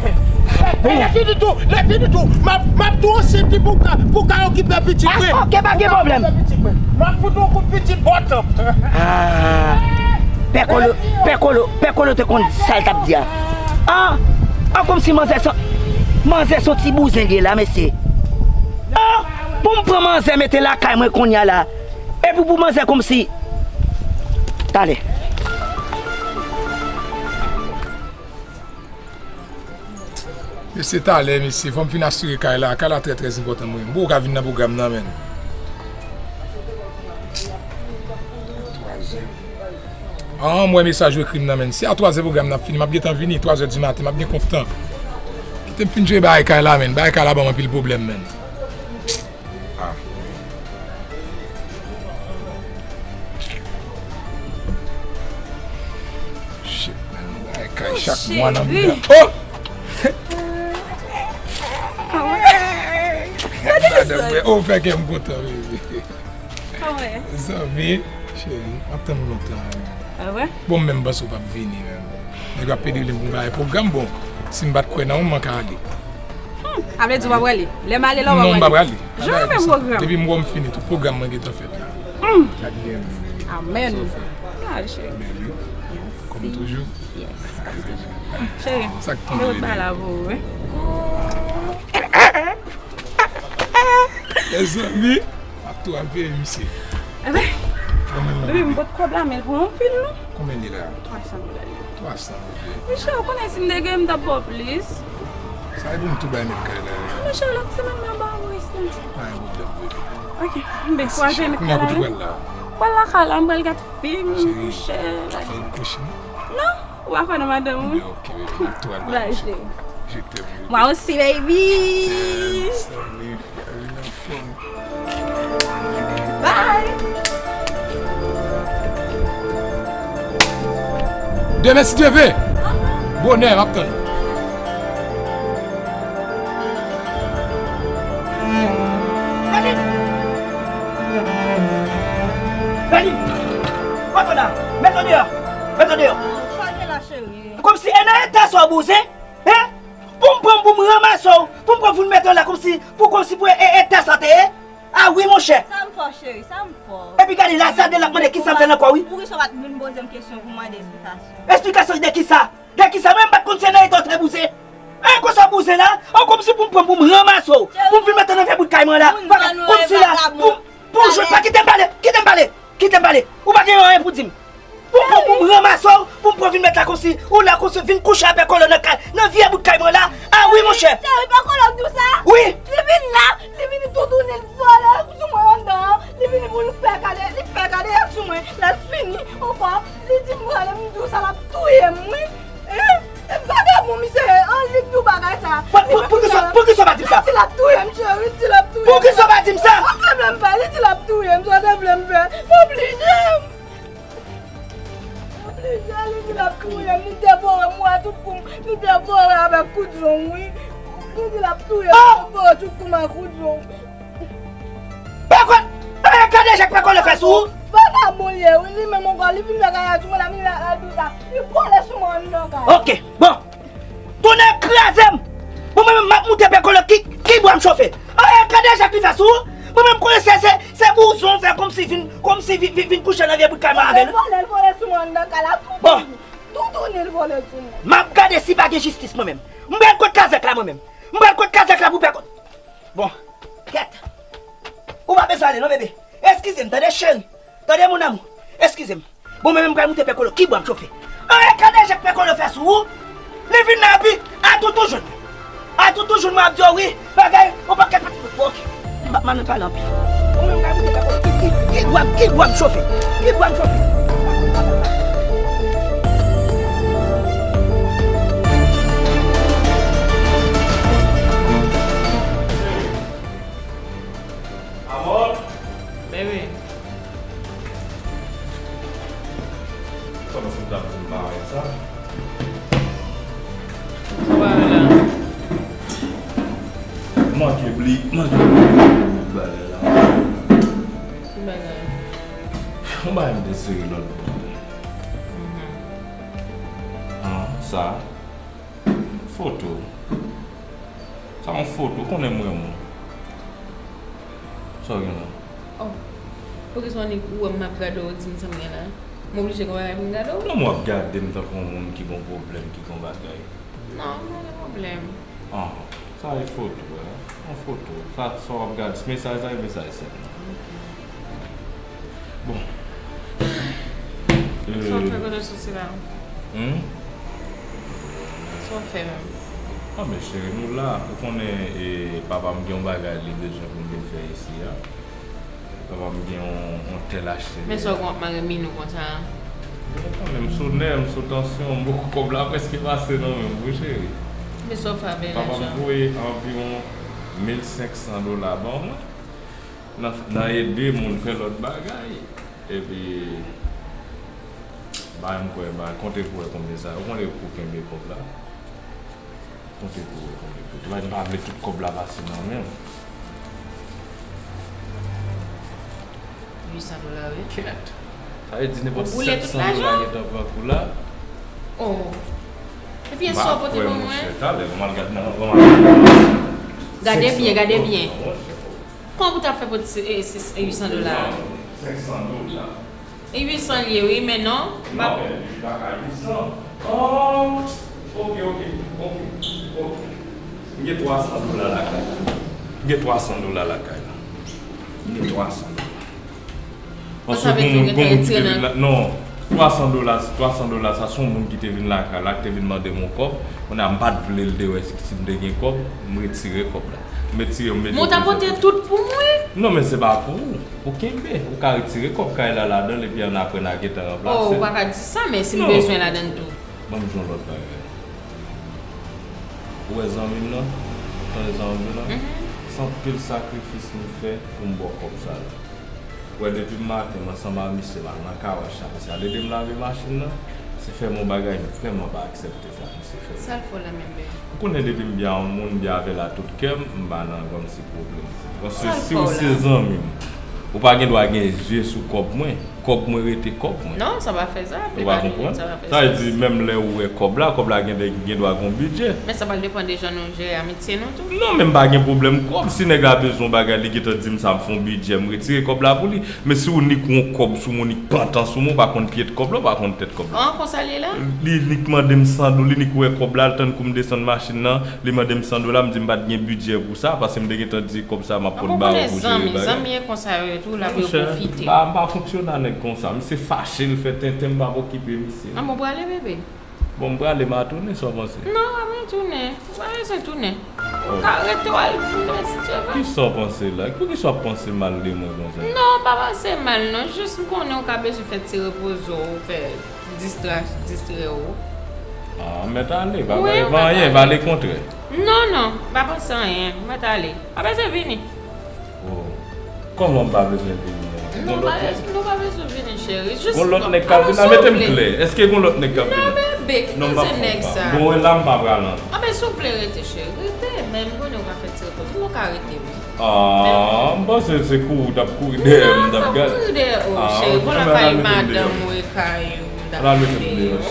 E, e, lè fini tou, lè fini tou, m ap, m ap tou anseyti pou w ka, pou w ka okipe pitit mwen. Ah, ok, pa gen pwoblèm. M ap fout yon kout pitit bòt. Ah. Pè Kolo, Pè Kolo, Pè Kolo te konn sa l t ap di a. Ah, ah, kòmsi manzè se, manzè se yon ti bouzen li ye la, mesye. Ah, pou m pran manzè mete lakay mwen kounye a la. Epi pou manzè kòmsi. Talè. Mesye, talè, mesye, fò m fin asire kay la. Kay la trè, trè enpòtan mwen. M poko ka vin nan pwogram nan, menn. Twazè. Ah, m wè mesaj ou ekri m nan, menn. Si a twazè pwogram nan ap fini, m ap gentan vini, twazè di maten, m ap gen kont tan. Te m fin jere bagay kay la, menn. Bagay kay la ban m anpil pwoblèm, menn. Ah. Shit, menn. Bagay kay chak mwa nan mouda. Oh! Madanm mwen, oh, fè kè m kontan, baby. Zanmi, cheri, m ap tann ou lontan, menn. Ah ouais? Bon, m menm panse w p ap vini, menn. Nèg yo ap pede rele m pou m bay pwogram, bon, si m pa t kwè nan ou, m pa ka ale. Hmm, sa vle di w pa prale? Lè m ale la, w pa prale? Non, m pa prale. Jan renmen pwogram. Depi m wè w, m fini, tout pwogram mwen gentan fèt la. Hmm. Gad byen, baby. Amèn. Sa w fè? Gad, cheri. Bèl, wi. Kòm toujou. Yes, kòm toujou. Cheri, sa k tonbe, baby? Mezanmi, m ap tou al peye misye. Ebyen, bebe, m pot kòb la, men l pran anpil, non? Konbyen li la? Twa san dola li. Twa san dola. Michel, ou konnen si m te gen, m t ap ba w plis. Sa e pou m tou bay mèt kay la. Michel, lòt semèn m ap ba w plis, non? Pa gen pwoblèm, bebe. Ok, m ben kwaze mèt kay la, wi. Kounye a kote w pral la? Pral lakay la, m pral gad fim, kouche. Fè l kouche? Non. Ou pa kwè nan madanm ou? Ok, baby, m ap tou al bay misye. Bye, chérie. Je t'aime, baby. Moi aussi, baby. Je t'aime, baby. Bye. Demen, si Dye vle. Bonè, m ap tann ou. Dani! Dani! Kote w la? Mete w deyò! Mete w deyò! Chanje la, cheri. Kòmsi, e nan eta sa w bouzen? Hein? Pou m pran w, pou m ranmase w, pou m pran w vin mete w la kòmsi, pou kòmsi pou e, e, eta sa te ye? A wi, monchè. Sa m fè w, cheri, sa m fè w? Epi gade, la, sa de l ap mande kisa m fè nan kò, wi. Poukisa w pa t vin poze m kesyon pou mande esplikasyon? Esplikasyon de kisa? De kisa? Mwen m pa t konn se nan eta w te bouzen. An, konsa w bouzen la? An, kòmsi pou m pran, pou m ranmase w, pou m vin mete w nan vye bout kay mwen la. Kòmsi la, pou, pou w jwenn, pa kite m pale, kite m pale, kite m pale. Ou pa gen anyen pou di m. Pou, pou, pou m ranmase w, pou m pran vin mete la kòmsi, ou la kòmsi vin kouche avèk Pè Kolo nan kay, nan vye bout kay mwen la. A wi, monchè. Cheri, Pè Kolo di w sa? Wi. Li vin la, li vin toutouni, l vole sou mwen anndan an. Li vin pou l fè kade, li fè kade sou mwen. Lè l fini, ankò, li di m vole, m di w sa, l ap touye m, wi. Hein? E vagabon misye ye, an, li k di w bagay sa. Pou, pou, poukisa, poukisa w pa di m sa? Li di l ap touye m, cheri, li di l ap touye m. Poukisa w pa di m sa? Sa te vle m fè, li di l ap touye m, sa te vle m fè. M oblije. M oblije, li di l ap touye m, li devore m, m wè tout kou m, li devore avèk kout zong, wi. Li di l ap touye m, li devore tout kou m ak kout zong. Pè Kolo, eh, gade jan Pè Kolo fè sou ou. Vagabon li ye, wi, li menm ankò, li vin fè kaka sou mwen la, li la, la, di sa. Li vole sou mwen anndan kay. Ok, bon. Tonnè kraze m. Bon, mwen menm, m ap moute Pè Kolo, ki, ki bwa m chofe? Eh, gade jan li fè sou ou. Mwen menm, konnen se, se, se bouzon fè kòmsi vin, kòmsi vin, vin, vin kouche nan vye bout kay mwen avè l. Li vole, li vole sou mwen anndan kay la, toutouni. Toutouni, li vole sou mwen. M ap gade si pa gen jistis mwen menm. M pral kot kazèk la mwen menm. M pral kot kazèk la pou Pè Kolo. Bon, kèt. Ou pa bezwen ale non, bebe. Eskize m, tande, cheri. Tande, mon amour. Eskize m. Bon, mwen menm, m pral moute Pè Kolo. Ki bwa m chofe? An, e gade jan Pè Kolo fè sou ou. Li vin la, epi atoutou jwenn. Atoutou jwenn, mwen ap di w, wi. Bagay, ou pa kèt. Bon, ok. M pa, m pa nan pale anpil. Bon, mwen menm, m pral moute Pè Kolo. Ki, ki, ki bwa, ki bwa m chofe? Ki bwa m chofe? Amor! Baby. Kòmsi w t ap di m pa wè sa. Sa w pa wè la? Manke bli, manke bli bagay la. Ki bagay? Yon bagay m te sere lòt bò. Mhm. Ah, sa. Foto. Sa yon foto, ou konnen m renmen w. Sa w gen la? Oh. Poukisa w annik ou wè m ap gade w, ou di m sa m gen la? M oblije gon bagay pou m gade w? Non, m w ap gade m tankou yon moun ki gon pwoblèm, ki gon bagay. Non, m pa gen pwoblèm. Ah, sa e foto, eh. Yon foto. Sa, sa w ap gade, se mesaj la, e mesaj sèlman. Ok. Bon. Sa w fè kote w soti la? Hmm? Sa w fè menm? Ah, men cheri, nou la. Ou konnen, e, papa m gen yon bagay li bezwen pou m vin fè isi a. Papa m gen yon, yon tèl achte. Men sa w gen w ap mare min ou konsa a? Bon, kanmenm, m sou nè, m sou tansyon, m poko, kòb la prèske pase nan men m, wi, cheri. Men sa w fè avè lajan. Papa m voye anviwon mil senk san dola ban mwen nan, nan ede moun fè lòt bagay. Epi, bay m kwè, bay, konte pou wè konbyen sa. Ou konn e pou kenbe kòb la. Konte pou wè konbyen pou. Bay, m pa vle tout kòb la pase nan men m. Uit san dola, wi. Kèt. Sa vle di nenpòt sèt san dola gentan pran kou la. Oh. Epi, èske w pote ban mwen? Talè, m al gade nan, m al gade. Gade byen, gade byen. Kòman pou t ap fè pote, eh, sis, eh, uit san dola? Senk san dola. E uit san l ye, wi, men non. Non, men li pa ka uit san. Oh, ok, ok, ok, ok. M gen twa san dola lakay la. M gen twa san dola lakay la. M gen twa san dola. Paske gon moun, gon moun ki te vin la, non, twa san dola, twa san dola, sa se yon moun ki te vin lakay la, ki te vin mande m yon kòb. Kounye a, m pa t vle l te wè si, si m te gen kòb, m retire kòb la. M retire, m mete. Men w ta pote tout pou mwen? Non, men se pa pou ou. Ou kenbe, ou ka retire kòb kay la ladan l epi annapre n a gentan ranplase l. Oh, ou pa ka di sa, men si m bezwen ladan l tou. Ban m di w yon lòt bagay. Ou wè zanmi m nan? Ou konnen zanmi m nan? Se anpil sakrifis nou fè pou m ba w kòb sa la. Ou wè depi maten m ansanm a misye m al nan kawash la, misye al ede m lave machin nan, misye fè m yon bagay m vrèman pa aksepte sa misye fè m. Sa l fè w la menm, bebe? Ou konnen depi m byen a yon moun, m byen avè l a tout kè m, m pa nan kòmsi pwoblèm. Paske si w se zanmi m, ou pa gen dwa gen zye sou kòb mwen. Kòb mwen rete kòb mwen. Non, sa pa fè sa. Ou pa konprann? Sa vle di, menm lè ou wè kòb la, kòb la gen, gen dwa gen yon bidjè. Men sa pral depann de jan nou jere amitye nou tou. Non, men m pa gen pwoblèm kòb. Si nèg la bezwen yon bagay, li gentan di m sa, m fè yon bidjè, m retire kòb la pou li. Men si w nik yon kòb sou mwen, nik pantan sou mwen, ou pa konn pyès kòb la, ou pa konn tèt kòb la. An, konsa l ye la? Li nik mande m san dola, li nik wè kòb la, l tann kou m desann machin nan, li mande m san dola, m di m pa t gen bidjè pou sa, paske m te gentan di kòb sa m ap pot ba ou pou jere bagay. Zanmi, zanmi e konsa yo ye tou, l ap yo pwofite. Monchè, m pa, m pa fonksyone a nèg konsa. Misye fache, l fè tenten, m p ap okipe misye. An, bon, prale, bebe. Bon, m prale, m a tounen, sa w panse? Non, w ap retounen. Ou pa bezwen tounen. Ou ka rete w al tounen si Dye vle. Kisa w panse la? Poukisa w ap panse mal de mwen konsa? Non, pa panse mal non, jis m konnen ou ka bezwen fè ti repoze w, fè distra-, distrè w. Ah, mèt ale, pa bay anyen, vale kontrè. Non, non, pa panse anyen, mèt ale. Pa bezwen vini. Oh. Kòman m pa bezwen vini an? Non, pa, nou pa bezwen vini, cheri. Jis gon lòt nèg k ap vin la, mete m klè. Èske gon lòt nèg k ap vin la? Non, bebe, ki koze nèg sa? Bon, la m pa pral antre. Anben, si w vle rete, cheri, rete. Men m konnen w ka fè ti repoze, nou ka rete, wi. Ah, m panse se kouri w t ap kouri dèyè m, m t ap gade. Non, m p ap kouri dèyè ou, cheri. Bon, lakay madanm ou e kay ou, m t ap kouri dèyè ou.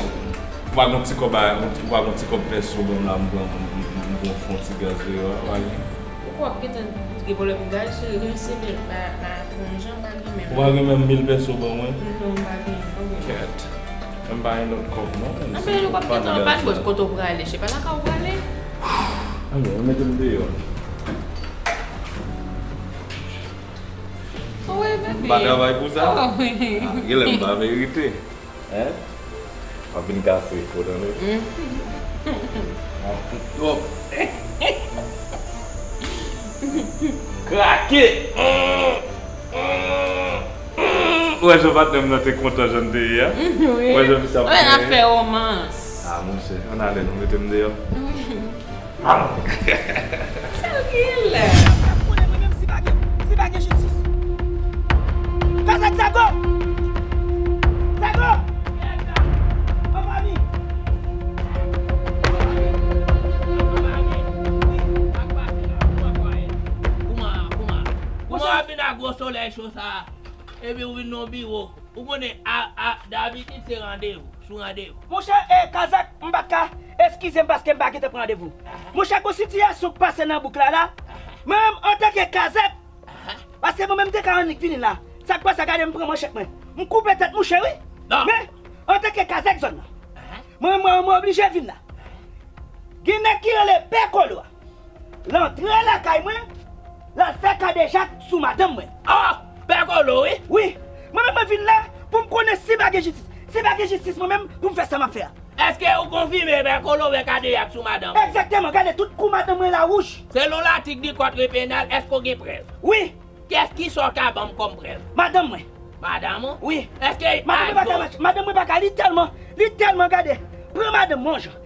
Ou pa gon ti kòb a, ou pa gon ti kòb pèso ban m la, m pran, m, m, m, m pran fon ti gaz deyò a, pa gen. Ou kwè w ap gentan gen pwoblèm gaz, cheri, rense men pa, pa fè yon jan, m pa gen menm. Ou pa gen menm mil pèso ban mwen? Non, m pa gen, m pa gen. Kèt. Mwen pa gen lòt kòb non. Anben, ou p ap gentan anba bòs kote w prale, se pa lakay ou prale. Anben, mete m deyò. Wi, bebe. M pa travay pou sa. Ah, genlè m pa merite. Hein? W ap vin kase fo, tande? Twòp. Krake! Ou wè jan patnè m nan te kontan jan l te ye a? Wi. Ou wè jan misye ap plenyen? Ap fè romans. Ah, monchè, ann ale non, mete m deyò. Wi. Sa l gen la? Konnen mwen menm si pa gen, si pa gen jistis. Kazèk Zago! Zago! An fanmi! Kouman, kouman? Kouman w ap vin ak gwo solèy cho sa a? Epi w vin nan yon biwo. Ou konnen a, a, dabitid se randevou, sou randevou. Monchè, e, Kazèk, m pa t ka, eskize m paske m pa gentan pran randevou. Monchè, gon sitiyasyon k pase nan bouk la, la. Mwen menm, antanke Kazèk, paske mwen menm m te ka annik vini la. Sa k pase a, gade m pran manchèt mwen. M koupe tèt mouche, wi. Men, antanke Kazèk zòn nan, mwen menm, mwen, mwen oblije vin la. Gen nèg ki rele Pè Kolo a. L antre lakay mwen, l al fè kadejak sou madanm mwen. Ah! Pè Kolo, wi. Wi. Mwen menm mwen vin la pou m konnen si pa gen jistis. Si pa gen jistis, mwen menm pou m fè sa m ap fè a. Èske ou konfime Pè Kolo fè kadejak sou madanm ou? Egzakteman, gade tout kou madanm mwen la wouj. Selon latik di kòd penal, èske w gen prèv? Wi. Kiyès, kisa w ka ban m kòm prèv? Madanm mwen. Madanm ou? Wi. Èske madanm mwen pa ka mache, madanm mwen pa ka, li tèlman, li tèlman gade. Pran madanm mwen yon jan.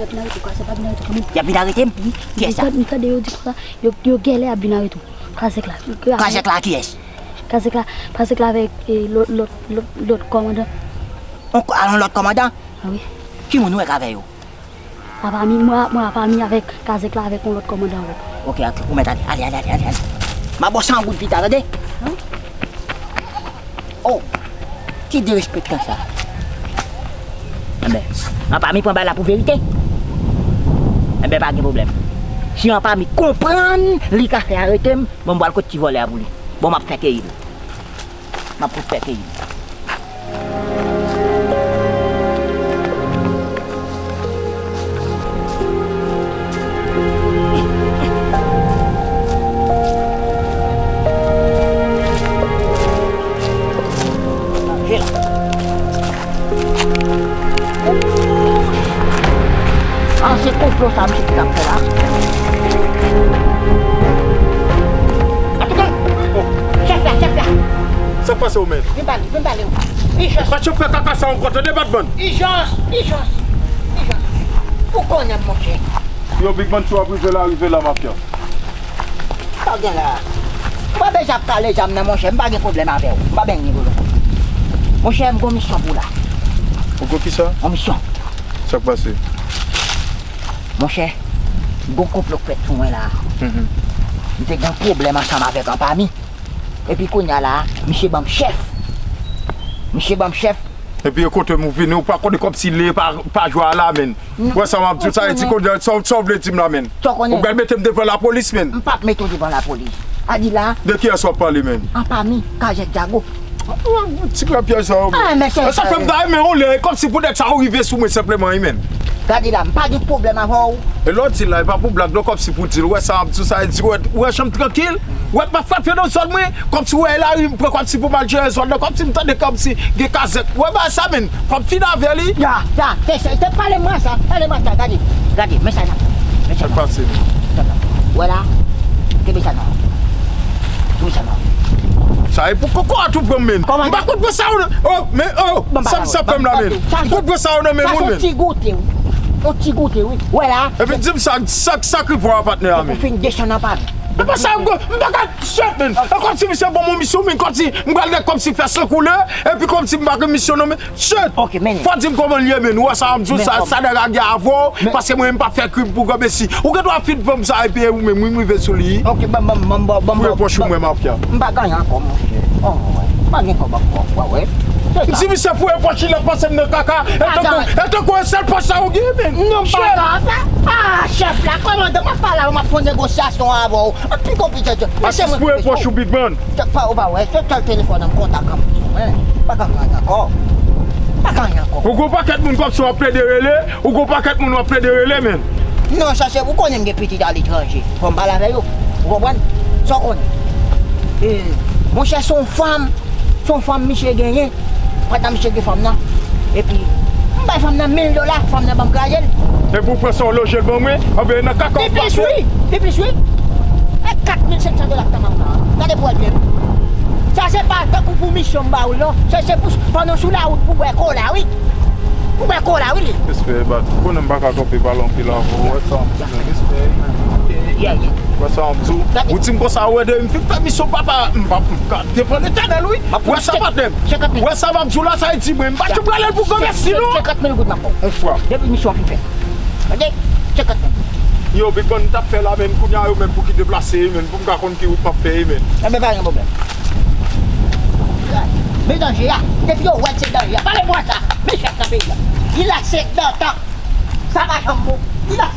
ap vin arete w, Kazèk ap vin arete w kanmenm. Y ap vin arete m? Kiyès sa? M tande yo di konsa, yo, yo gèlè ap vin arete w. Kazèk la. Kazèk la kiyès? Kazèk la, Kazèk la avèk, e, lòt, lòt, lòt, lòt kòmandan. On, alon lòt kòmandan? A wi. Ki moun ou wè k avè yo? Apa mi, mwen, mwen apa mi avèk Kazèk la avèk yon lòt kòmandan ankò. Ok, ok, ou mèt ale, ale, ale, ale, ale, ale. M a ba w san goud pita, tande? Oh, ki derespektan sa. Enben, apa mi pran bagay la pou verite. Enben, pa gen pwoblèm. Si apa mi konprann li ka fè arete m, bon, m pral kot ti vòlè a pou li. Bon, m ap fè keyi l. M ap fout fè keyi. Ah, se konplo sa misye t ap fè la. Atouke! Oh. Chèf la, chèf la! Sa k pase w menm? Vin pale, vin pale. Ijans! Pa t janm fè kaka sa ankò, tande, Batman! Ijans! Ijans! Ijans! Ou konnen m, monchè. Yo, Big Man, si w ap rive la, rive la, mafya. Sa w gen la? Ou pa bezwen ap kale zam nan, monchè. M pa gen pwoblèm avè w. M pa bezwen gen pwoblèm. Monchè, m gon misyon pou w la. Ou gon kisa? Yon misyon. Sa k pase? Monchè, gon konplo k fèt sou mwen la. Mhm. M te gen pwoblèm ansanm avèk Anpami. Epi kounye a la, misye ban m chèf. Misye ban m chèf. Epi e kote m ou vini, ou pa konnen kòmsi li pa, pa jwa la, menn. Ou wè sa m ap di w, sa e ti kounye a, sa, sa w vle di m la, menn? Ou pral mete m devan lapolis, menn. M p ap mete w devan lapolis. A di la. De kiyès w ap pale, menn? Anpami, Kazèk Djago. Ti krapyaj sa yo, menn. Ah, men se sa fè m ta renmen w lè, kòmsi pou nèg sa yo rive sou mwen senpleman, wi, menn. Gade la, m pa gen pwoblèm avè w. E lè w di l la, e pa pou blag non, kòmsi pou di l, ou wè sa m ap di w, sa e di, ou wè, ou wè jan m trankil, ou wè m pa frape nan zòn mwen, kòmsi ou wè lari m pran, kòmsi pou m al jere zòn nan, kòmsi m tande kòmsi gen kazèk, ou wè bagay sa menm, fò m fini avè li. Ya, ya, te, te, te pale mwen sa, pale mwen sa, gade, gade, men sa n ap fè, men sa n ap fè. Ou wè la, kenbe sa nan, kenbe sa nan. Sa e pou koko a tou pran m menm. M pa konn pran sa yo nan, oh, men, oh, sa m sa fè m la menm. M konn pran sa yo nan men moun menm. Sa se yon ti goute, wi. Yon ti goute, wi. Wè la. Epi di m sa, sa, sa ki pran patnè a menm. Epi fin desann an pa. E pa sa, m pa ka chat, menn. E kòmsi misye ban mwen misyon, menn, kòmsi m pral gen kòmsi fè san koulè, epi kòmsi m pa gen misyon non, men, chat. Ok, men. Fò di m kòman l ye, menn. Ou wè sa m di w, sa, sa nèg la gen avè w, paske mwen, m pa fè krim pou granmesi. Ou gen dwa fin ban m sa, epi ou menm, wi, m rive sou li. Ok, ban, ban, ban, ban, ban, fouye pòch ou, mwen, m ap fè. M pa gen anyen ankò, monchè. Oh, mwen, m pa gen kòb ankò, wè, wè. M di misye fouye pòch li, l ap pase m nan kaka. E tankou, e tankou e sèl pòch sa ou gen, menn. Non, m pa ka sa. Ah, chèf la, kòmandan, m ap pale avè w, m ap fè yon negosyasyon avè w. An pi konpli, tchè, tchè. Atis pou repwòch ou, Big Man. Tchè, pa, ou pa wè, se sèl telefòn an m kontak an plis, wi. Pa ka anyen ankò. Pa ka anyen ankò. Ou gon pakèt moun kòmsi w ap plede rele, ou gon pakèt moun w ap plede rele, menn. Non, sa se, ou konnen m gen pitit aletranje. Fò m pale avè yo. Ou konprann? Sa w konnen. E, monchè, se yon fanm. Se yon fanm misye genyen. Pandan misye gen fanm nan. Epi, m bay fanm nan mil dola, fanm nan ban m kraze l. Epi w pran sa w loje l ban mwen, anben nan kaka w pase. Pi plis wi, pi plis wi. E kat mil senk san dola k nan men w la. Gade pou w wè byen. Sa se pa tankou pou misyon m ba w l non. Se, se pou pandan w sou lawout pou w bwè kola wi. Pou w bwè kola wi li. Respè, bat. Ou konnen m pa ka kanpe pale anpil avè w. Ou wè sa m di w, respè. Yeah, yeah. Ou wè sa m di w. Ou di m konsa, ou ede m fin fè misyon papa, m pa, m ka devan Letènèl wi. Ou wè sa patnè m. Ou wè sa m ap di w la, sa e di mwen, m pa janm prale l pou granmesi non. Senkant mil goud m ap ba w. On fwa. Depi misyon an fin fèt. Tande? Senkant mil. Yo, Big Man, m t ap fè la, men kounye a yo menm pou ki deplase, men pou m ka konn ki wout m ap fè, men. Enben, pa gen pwoblèm. Men danje a, depi yo wè l se danje a. Pale mwen sa, men chèf nan peyi a. Li la se dantan. Sa pa janm bon. Li la.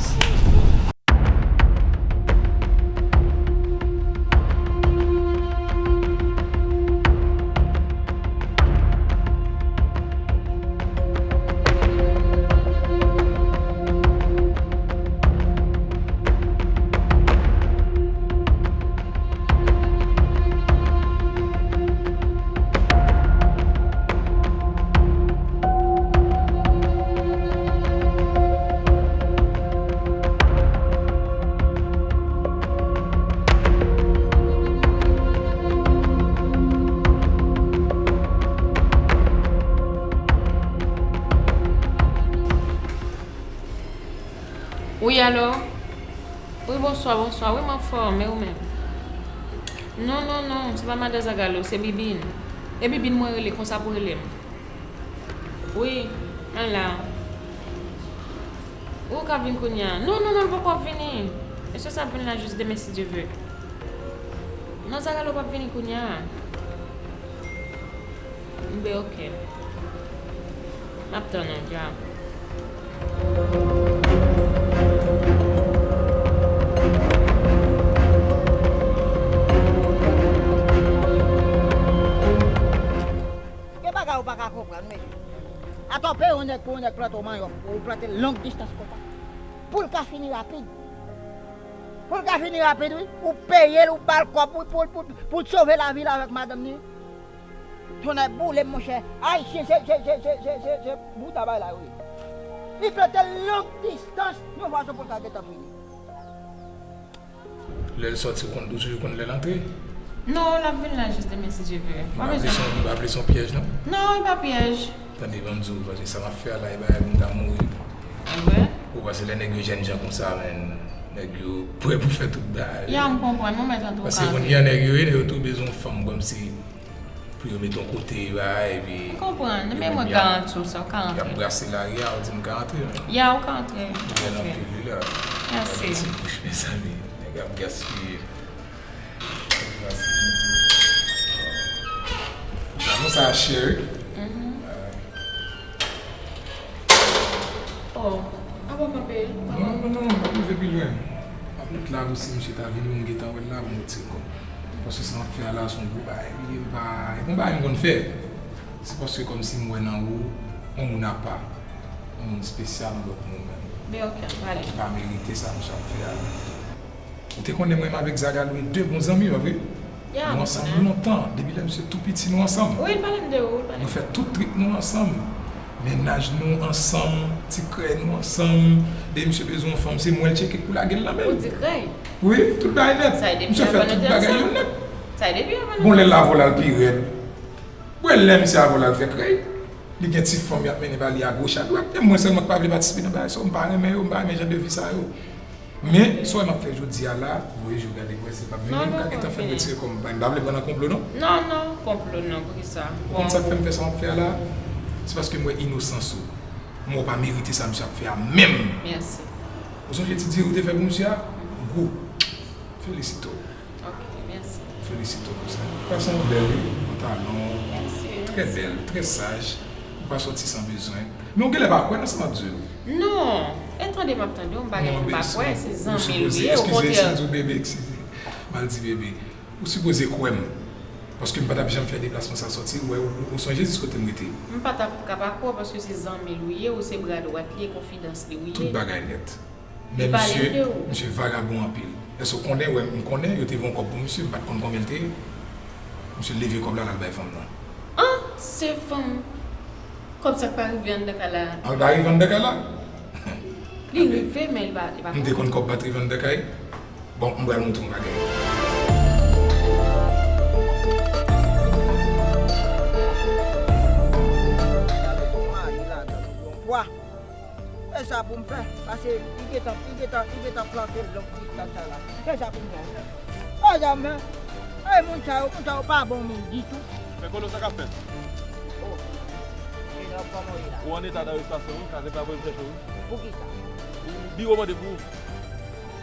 Wi, alo? Wi, bonswa, bonswa. Wi, m anfòm, e ou menm? Non, non, non, se pa madan Zagalo, se Bibin. E Bibin mwen rele, konsa pou rele m. Wi, mwen la. Ou ka vin kounye a? Non, non, non, l poko vini. Mesye sa ap vin la jis demen, si Dye ve. Non, Zagalo p ap vini kounye a. Enben, oke. M ap tann ou, dja. Gen bagay ou pa ka konprann, mesye. Atò, peye yon nèg pou yon nèg plante w manyòk, ou plante l long distans konsa. Pou l ka fini rapid. Pou l ka fini rapid, wi. Ou peye l, ou ba l kòb, wi, pou, pou, pou l sove lavi l avèk madanm li. Tonnè boule m, monchè. Ayisyen, se, se bouda bay la, wi. Li plante l long distans, yon fason pou l ka gentan fini. Lè l sòti, ou konn, ou toujou konn lè l antre? Non, l ap vin la jis demen, si Dye ve. M pa vle se yon, m pa vle se yon pyèj, non? Non, e pa pyèj. Tande, ban m di w, paske sa m ap fè a la, e bagay pou m ta mouri. Ou wè? Ou paske lè nèg yo jènjan konsa, menn, nèg yo prè pou fè tout bagay. Ya, m konprann, mwen mèt antre w ka antre. Paske konn gen nèg yo ye, nèg yo tou bezwen yon fanm kòmsi pou yo mete yon kote, bagay, epi. M konprann, men mwen garanti w sa, w ka antre. Y ap brase lari a, ou di m ka antre, menn. Ya, ou ka antre. Ou bèl anpil, wi, la. Mèsi. Gade ti bouch, mezanmi. Nèg ap gaspiye. Sa nou sa cheri. Mhm. Oh, apa m ap peye? Non, non, non, non, m ap leve pi lwen. M ap met la tou, si misye ta vini, m gentan wè l la, pou m retire kòb. Paske sa m ap fè a la, se yon gwo bagay li ye, m pa, e pa yon bagay m konn fè. Se paske kòmsi m wè nan ou, yon moun apa. Yon moun espesyal, yon lòt moun menm. Men okenn, pale. Ki pa merite sa misye ap fè a. Ou te konnen mwen menm avèk Zagalo e de bon zanmi, pa vre? Ya, nou ansanm lontan, depi lè misye tou piti nou ansanm. Wi, l pale m de ou, l pale m. Nou fè tout trip nou ansanm. Mennaj nou ansanm, ti krèy nou ansanm. Depi misye bezwen yon fanm, se mwen l tcheke pou lage l nan men l. Ou di krèy? Wi, tout bagay nèt. Misye fè tout bagay yo nèt. Sa e depi avan nou te ansanm. Bon, lè l avè w la, l pi rèd. Bon, lè misye avè w la, l fè krèy. Li gen ti fanm y ap mennen ba li agoch, adwat. E mwen sèlman ki pa vle patisipe nan bagay sa yo, m pa renmen yo, m pa renmen jan de vi sa yo. Men, sa w wè m ap fè jodi a la, voye je w gade, wè si l p ap vini, m ka gentan fè m retire kò m. M pa vle pran nan konplo, non. Non, non, konplo non, poukisa? Ou konn sa k fè m fè sa m ap fè a la? Se paske m wè inosans ou. M wè w pa merite sa misye ap fè a menm. Mèsi. Ou sonje ti diri ou te fè pou misye a? Gwo. Felisite w. Ok, mèsi. Felisite w pou sa. Fason w bèl, wi, pantalon w, trè bèl, trè saj. Ou pa sòti san bezwen. Men w genlè pa kwè nan sa m ap di w. Non, e tande m ap tande w, m pa gen pou m pa kwè, se zanmi l ye, okontrè. Eskize, si m di w bebe, eskize. M al di bebe. Ou sipoze kwè m. Paske m pa t ap janm fè deplasman sa sòti, ou wè, ou, ou sonje jis kote m rete. M pa t ap ka pa kwè w, paske se zanmi l ou ye, ou se bra dwat li, e konfidans li ou ye. Tout bagay nèt. Men misye, misye vagabon anpil. Èske w konnen, wè, m konnen, yo te voye yon kòb pou misye, m pa t konn konbyen l te ye. Misye leve kòb la, l al bay fanm nan. An, se fanm. Kòb sa k pa rive anndan kay la. An, l pa rive anndan kay la? Li rive, men li pa, li pa. M te konn kòb pa t rive anndan kay. Bon, m pral montre w yon bagay. Gade kòman ale ladan nou yon pwa. E sa pou m fè, paske li gentan, li gentan, li gentan plante lòt kristal sa la. E sa pou m fè. E sa m fè. E moun sa yo, moun sa yo pa bon moun ditou. Men Kolo, sa k ap fèt? Oh. Jenòm, kòman w ye la? Ou an eta darestasyon, wi, kazèk la voye m chèche w, wi. Poukisa? Biwo mande pou ou.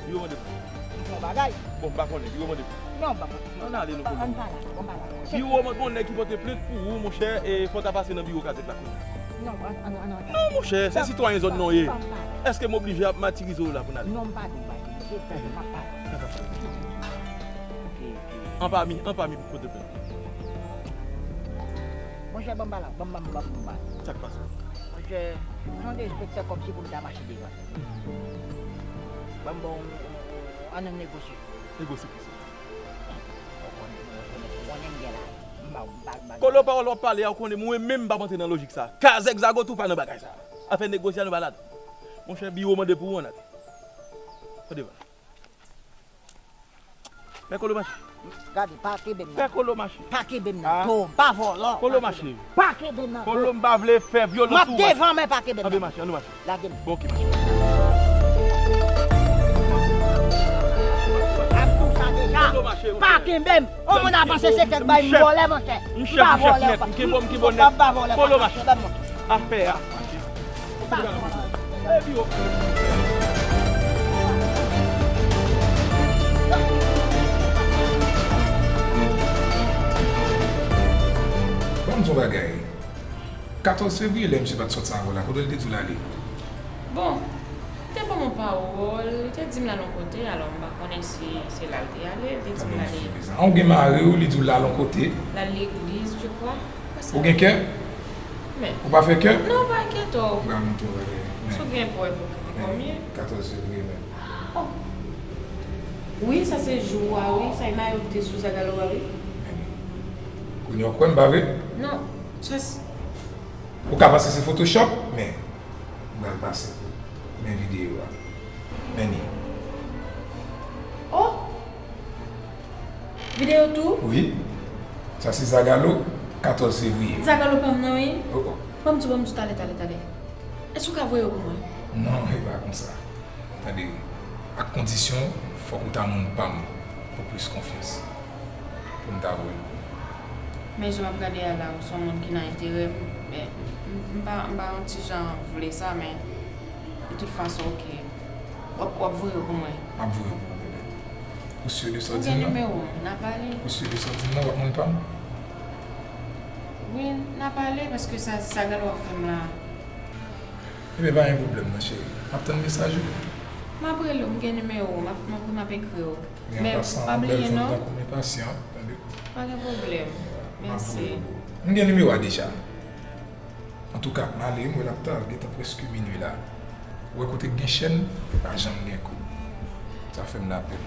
Biwo mande pou ou. Li fè yon bagay. Bon, m pa konnen, biwo mande pou ou. Non, m pa konnen. Ann ale non, Kolo. Ann pa la, ann pa la. Biwo mande, gon nèg ki pote plent pou ou, monchè, e fò w ta pase nan biwo kazèk la kounye a. Non, ann, ann, ann, ann. Non, monchè, se sitwayen zòn nan w ye. Èske m oblije ap matirize w la pou n ale? Non, m pa di w matirize, m ap pale. Anpami, anpami pou pote plent. Monchè, ban m pale, ban m, ban m, ban m, ban m pale. Sa k pase? Monchè, jan de enspektè kòmsi pou m ta mache devan. Ban m ba w, ann negosye. Negosye pou sa. Ou konnen, ou konnen, ou konnen m gen la. M ba w, m ba, m ba. Kolo, pawòl w ap pale a, ou konnen mwen menm m p ap antre nan lojik sa. Kazèk zago tou pa nan bagay sa. Afè negosye a nou pa ladan. Monchè, biwo mande pou ou, ann ale. Tande pa. Fè Kolo mache. Gade, pa kenbe m nan. Fè Kolo mache. Pa kenbe m nan, to, m pa vòlò. Kolo mache. Pa kenbe m nan, to. Kolo, m pa vle fè vyolans sou ou. M ap devan, men pa kenbe m nan. Ann mache, ann mache. Lage m. Bon, ok, mache. M ap di w sa deja. Kolo mache, monchè. Pa kenbe m. On moun avanse se kèk bay m vòlè, monchè. M pa vòlè. M kenbe w, m kenbe w nèt. M pa vòlè. Kolo mache. Afè a. Ban m di w yon bagay. Katòz fevriye, lè misye pa t sòti avè w la, kote l te di w l ale? Bon, li te ban m yon pawòl, li te di m l al yon kote, alò m pa konnen si se la l te ale, li te di m l ale. An, ou gen mari w, li di w l al yon kote? L al legliz, je crois. Ou gen kè? Men. Ou pa fè kè? Non, pa enkyete w. M pral montre w bagay. Si w gen prèv, ou konnen. Katòz fevriye menm. Oh. Wi, sa se jou a, wi. Sa e mayo ki te sou Zagalo a, wi. Kounye a w kwè m, pa vre? Non. Just. Ou ka panse se Photoshop, men m pral pase pou men videyo a. Men li. Oh! Videyo tou? Wi. Sa se Zagalo, katòz fevriye. Zagalo pa m nan, wi. Oh, oh. Ban m di w, ban m di w, talè, talè, talè. Èske w ka voye yo pou mwen? Non, e pa konsa. Tande, ak kondisyon, fòk ou ta moun pa m pou plis konfyans. Pou m ta voye l. Men jan m ap gade a la, ou se yon moun ki nan enterè m, men m, m pa, m pa yon ti jan vle sa, men de tout fason, ok. W ap, w ap voye yo pou mwen. M ap voye yo pou ou, bebe. Ou si de sa w di m nan? M gen nimewo w, n a pale. Ou si de sa w di m nan, w ap moun pa m? Wi, n a pale, paske sa, sa Zagalo ap fè m la. Ebyen, pa gen pwoblèm non, cheri. M ap tann mesaj ou. M ap rele w, m gen nimewo w, m ap, m ap, m ap ekri w. Men pa bliye non. Tankou m enpasyan, tande. Pa gen pwoblèm. Mèsi. M gen nimewo a deja. Antouka, m ale wi, m wè l ap ta, l gentan prèske minui la. Ou wè kote k gen chèn, pa janm gen kou. Sa fè m lapèn.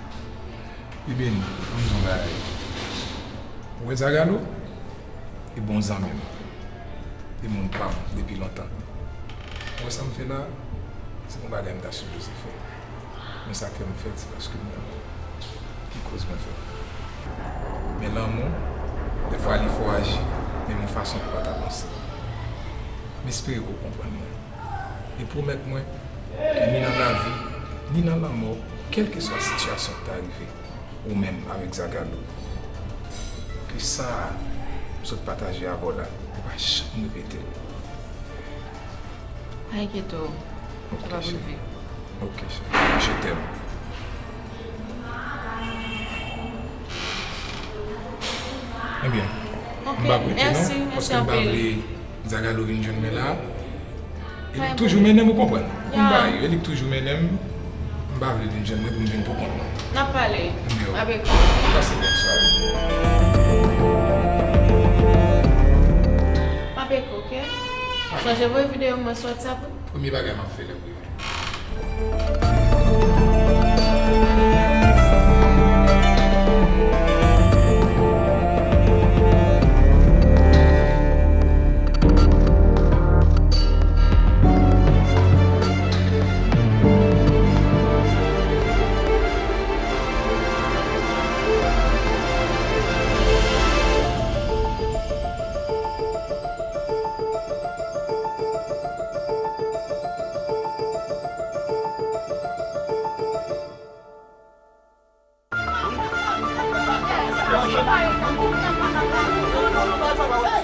Bibin, ban m di w yon bagay. Ou wè Zagalo? E bon zanmi m. E moun pa m depi lontan. Ou wè sa m fè la? Se yon bagay m ta sipoze fè. Men sa k fè m fè l, se paske m renmen w. Ki koz mwen fè l. Men lanmou, dèfwa li fò aji, men yon fason pou pa ta panse. M espere ke w konprann mwen. E pwomèt mwen ke ni nan lavi, ni nan lanmò, kèlkeswa sitiyasyon k ta rive, ou menm avèk Zagalo, ke sa a m sot pataje avè w la, ou pa janm repete l. Pa enkyete w, sa p ap rive. Ok, cheri. Je t'aime. Ebyen, m p ap rete non, paske m pa vle Zagalo vin jwenn mwen la. E li k toujou mennen m, ou konprann. Ou konn bagay yo, e li k toujou mennen m. M pa vle vin jwenn mwen pou m vin pou kont mwen. N ap pale. Ebyen, m ap ekri w. Pase bèl sware. M ap ekri w, ok? Sonje voye videyo mwen sou WhatsApp. Premye bagay m ap fè lè m rive.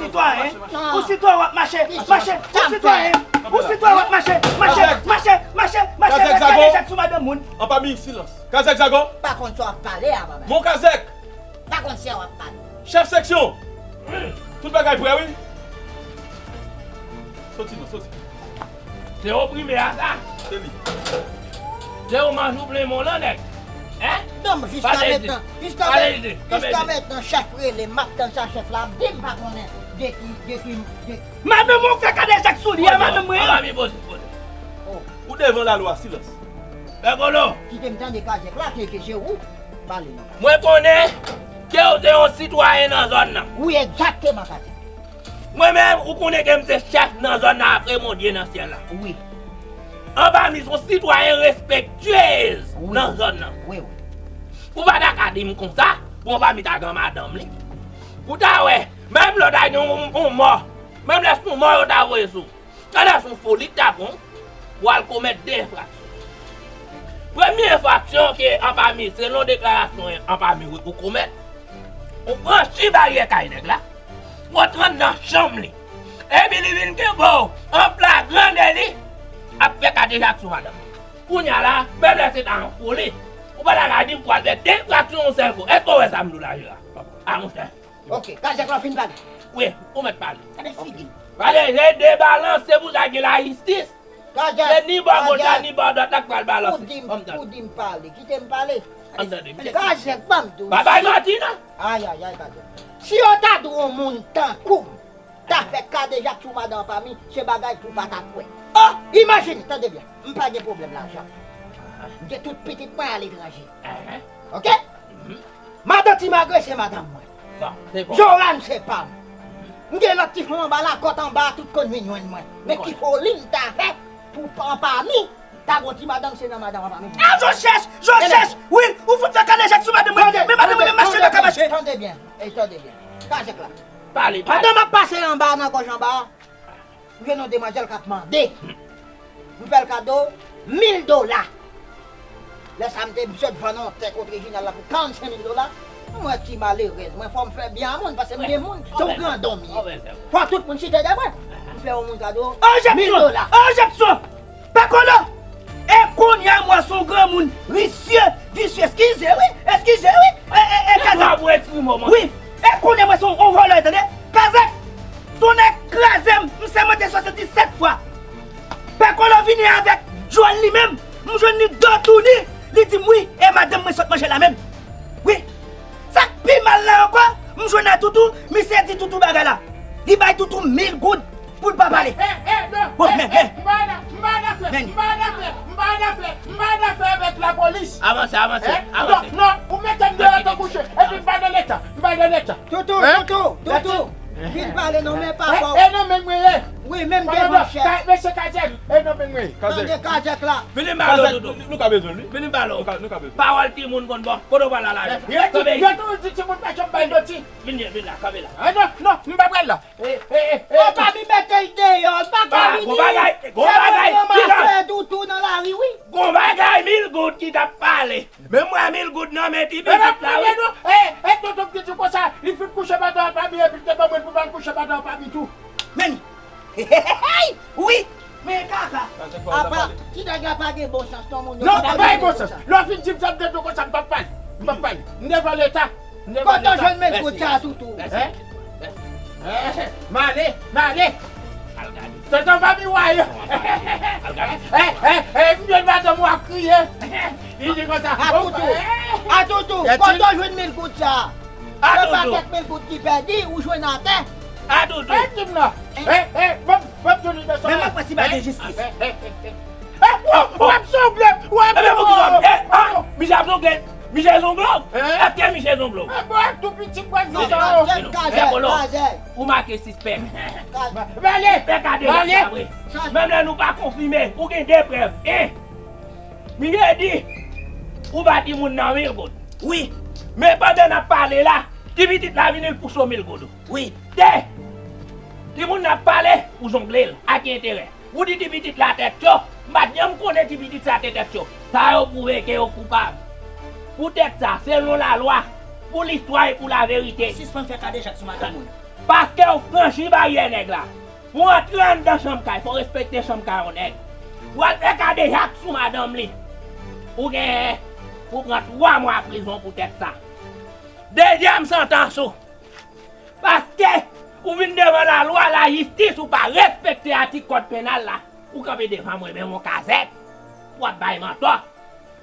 Sitwayen, ou sitwayen w ap mache, mache, ou sitwayen, ou sitwayen w ap mache, mache, mache, mache, mache, met kadejak sou madanm moun. Anpami, silans. Kazèk Zago. Pa konn sa w ap pale a, papa. Bon, Kazèk. Pa konn sa w ap pale. Chèf seksyon. Tout bagay prè, wi. Soti non, soti. Se oprime a sa? Se li. Se ou manj ou plen men w lan, nèg. Hein? Non, men jiska mentnan, jiska mentnan, jiska mentnan, chèf rele m, m ap tann sa chèf la ap di m, pa konnen de ki, de ki, de ki. Madanm ou fè kadejak sou li a, madanm mwen. Anpami, poze, poze. Oh. Ou devan lalwa, silans. Pè Kolo. Kite m tande Kazèk la, ke, ke se ou pale non. Mwen konnen ke w se yon sitwayen nan zòn nan. Wi, egzakteman, Kazèk. Mwen menm, ou konnen ke m se chèf nan zòn nan apre Bondye nan syèl la. Wi. Anpami se yon sitwayen respektyez nan zòn nan. Wi, wi. Ou pa ta ka di m konsa, pou Anpami ta gen madanm li. Ou ta wè, menm lè w ta gen yon, yon mò, menm lè se yon mò yo ta voye sou ou. Talè se yon foli k ta pran w, w al komèt de enfraksyon. Premye enfraksyon ke Anpami, selon deklarasyon Anpami, ou, ou komèt, ou franchi baryè kay nèg la, ou antre anndan chanm li. Epi li vin kenbe w an flagran deli, ap fè kadejak sou madanm. Kounye a la, menm lè se ta yon foli, ou pa ta ka di m pou al fè de enfraksyon yon sèl kou. Èske w wè sa m di w la, Jera? A, monchè. Ok, Kazèk la fin pale. Wi, ou mèt pale. Gade figi l. Gade, se de balans, se pou sa gen lajistis. Kazèk, se ni bò goch la, ni bò dwat la k pral balanse. Ou di m, ou di m pale, kite m pale. Ann tande, mesye. Kazèk, ban m di w. Pa bay manti, non. Ay, ay, ay, Kazèk. Si yo ta di w yon moun tankou m ta fè kadejak sou madanm Anpami, se bagay pou w pa ta kwè. Oh! Imajine, tande byen, m pa gen pwoblèm lajan. M gen tout pitit mwen aletranje. Ok? Madan Ti Magre se madanm mwen. Bon, se bon. Joran se pa m. M gen lòt ti fanm anba lakòt anba a, tout konn vin jwenn mwen. Men ki foli m ta fè pou Anpami ta gon ti madanm, se nan madanm Anpami. Ah, Jochèch, Jochèch, wi, ou fout fè kadejak sou madanm mwen. Men madanm mwen menm mache pa ka mache. Tande byen, e tande byen. Kazèk la. Pale, pale. Pandan m ap pase anba nan gòj anba a, m jwenn yon demwazèl k ap mande. M fè l kado mil dola. Lè sa a, m te, m sot vann yon tè kont Rejinal la pou karannsenk mil dola. M wè ki malerèz mwen, fò m fè byen a moun, paske m gen moun, se yon grandon m ye. Fò tout moun chita dèyè mwen. M fè yon moun kado mil dola. Enjèksyon! Enjèksyon! Pè Kolo! E kounye a, m wè se yon granmoun visye, visye, eskize wi, eskize wi, e, e, e, Kazèk. Wi, e kounye a, m wè se yon, yon vòlè, tande? Kazèk! Tonnè kraze m, m sèmante swasanndisèt fwa. Pè Kolo vini avèk djòl li menm, m jwenn li do touni, li di m wi, e madanm mwen sot manje la menm. Wi. Sa k pi mal la ankò, m jwenn a Toutou, misye di Toutou bagay la. Li bay Toutou mil goud. Pou l pa pale. Eh, eh, non, bon, eh, men, eh, men. M pa nan, m pa nan afè, men. M pa nan afè, m pa nan afè, m pa nan afè avèk lapolis. Avanse, avanse, eh, avanse. Non, non, ou mete m deyò tankou chen, epi m pa nan leta, m pa nan leta. Toutou, eh? Toutou, toutou. Vin pale non, men pa fò. Eh, eh, non, men mwen ye. Wi, menm devan chèf. Mesye Kazèk, eh, non, men mwen ye. Tande Kazèk la. Vini pale, Toutou. Nou ka bezwen li. Vini pale. Nou ka, nou ka bezwen. Pawòl timoun konn bon. Kote w pral la la? Yo tou, yo tou di timoun pa janm bay manti. Vini, vini la, kanpe la. Ah, non, non, m pa pral la. Eh, eh, eh, eh. Ou pa vin mete l deyò, l pa ka vini. Gon bagay, gon bagay. Se mwen ki ranmase toutou nan lari, wi. Gon bagay, mil goud ki t ap pale. Men mwen mil goud nan men ti pitit la, wi. Eh, eh, tonton pitit konsa, li fin kouche pandan w pa byen, epi l te ban mwen pou m al kouche pandan w pa byen tou. Men, wi. Men kaka. Apa, ti nèg la pa gen bon sans non, moun yo. Non, pa gen bon sans. Lè w fin di m sa, m te di w konsa, m p ap pale. M p ap pale. M devan leta. M devan leta. Kote w jwenn mil goud sa toutou? Mèsi. Mèsi. M ale, m ale. Al gade. Tonton Fami wa yo. Al gade. Eh, eh, eh, m jwenn madanm w ap kriye. Li di konsa. A toutou. A toutou. Kote w jwenn mil goud sa? A toutou. Se pa kèk mil goud ki pèdi, ou jwenn atè. A toutou. Eh, di m non. Eh, eh, bon. Mwen, mwen pran si bagay jistis. Eh, w ap zongle, w ap zongle. Misye ap zongle. Misye zongle. Èske misye zongle? Kazèk, kazèk. Ou make sispèk. Pè Kade, pa vre. Menm lè nou pa konfime, ou gen de prèv. En. Milady, ou ba timoun nan mil goud. Wi. Men pandan n ap pale la, ti pitit la vini, l pouse w mil goud. Wi. De. Timoun nan ap pale, ou zongle l. A ki enterè? Ou di ti pitit la tèt cho. M pa t janm konnen ti pitit sa te tèt cho. Sa yo pwouve ke yo koupab. Poutèt sa, selon lalwa, pou listwa e pou laverite. Sispann fè kadejak sou madanm moun. Paske w franchi baryè nèg la. Pou antre anndan chanm kay, fò w respekte chanm kay yon nèg. W al fè kadejak sou madanm li. Ou gen pou pran twa mwa prizon poutèt sa. Dezyèm santans ou. Paske ou vin devan lalwa, lajistis, ou pa respekte atik kòd penal la. Ou kanpe devan mwen, men yon kazèk. W ap bay mantò.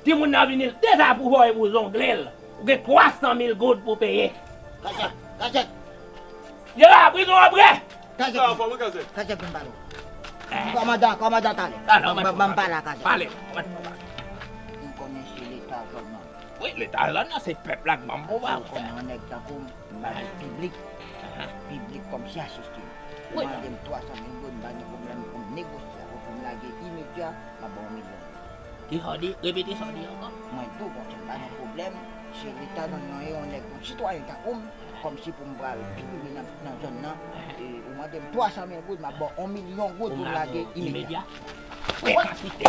Timoun nan vini, l te sa pou voye pou zongle l. Ou gen twa san mil goud pou peye. Kazèk, kazèk. Yo la, prizon an prè. Kazèk. Sa anfòm, wi, kazèk. Kazèk, vin pale. Kòmandan, kòmandan, talè. Ban m pale a kazèk. Pale. M konnen se leta zòn nan. Wi, leta zòn nan, se pèp la k ban m pouvwa. Ou konnen yon nèg tankou m, m ba li piblik. Piblik kòmsi asiste. Wi. Ou mande m twa san mil goud, m pa gen pwoblèm pou m negosye avè w pou m lage imedya, m ap ba w yon milyon. Kisa w di? Repete sa w di ankò. Mwen di w konsa, m pa gen pwoblèm. Se leta zòn nan, yon nèg, yon sitwayen tankou m, kòmsi pou m pral pi rive nan, nan zòn nan, e, ou mande m twa san mil goud, m ap ba w yon milyon goud pou m lage imedya. Frekansite.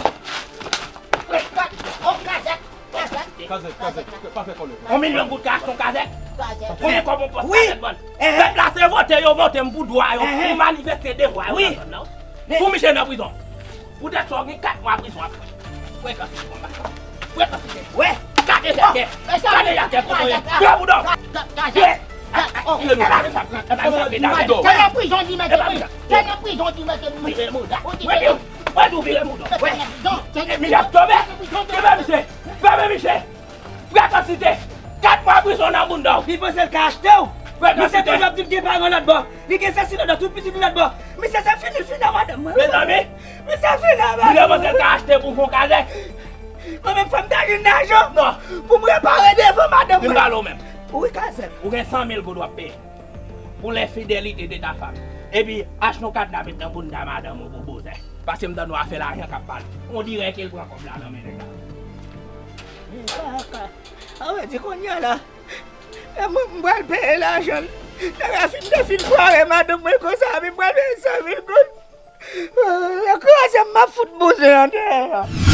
Frekansite. Kazèk, kazèk, pa fè kòlè. Yon milyon goud ka achte yon kazèk. Konbyen kòb yon pòs kazèk vann? Pèp la se vote yo vote m pou dwa yo, pou manifeste devwa yo nan zòn nan. Pou misye nan prizon. Poutèt sa w gen kat mwa prizon apre. Frekansite konba. Frekansite. Wè. Gade jatè. Gade jatè kote w ye. Granmoun. Gade. Se nan prizon li mete. Se nan prizon li mete. Wè, wè, wè, tou vire moun. Wè. Misye ap tonbe. Fèmen misye. Fèmen misye. Frekansite. Kat mwa prizon nan bounda w. Li panse l ka achte w. Misye toujou ap di l gen paran lòt bò. Li gen sesi lòt bò, tout pitit li lòt bò. Misye se fini, fini nan madanm mwen. Mezanmi. Misye fini nan madanm mwen. Misye panse l ka achte pou fon kazèk. Mwen menm fò m ta jwenn lajan. Non. Pou m repare devan madanm mwen. Vin pale w menm. Wi, kazèk. Ou gen san mil goud w ap peye. Pour l'infidélité de ta femme. Epi, achte yon kadna met nan bounda madanm ou pou bouzen. Paske m tande w afè lajan k ap pale. On dirè ke l pran kòb la nan men nèg la. Men kaka. Sa vle di kounye a la, e mwen, m pral peye lajan l. Nèg la fin te fin fware madanm mwen konsa, epi m pral peye san mil goud. Kraze m, m ap fout bouzen an dèyè.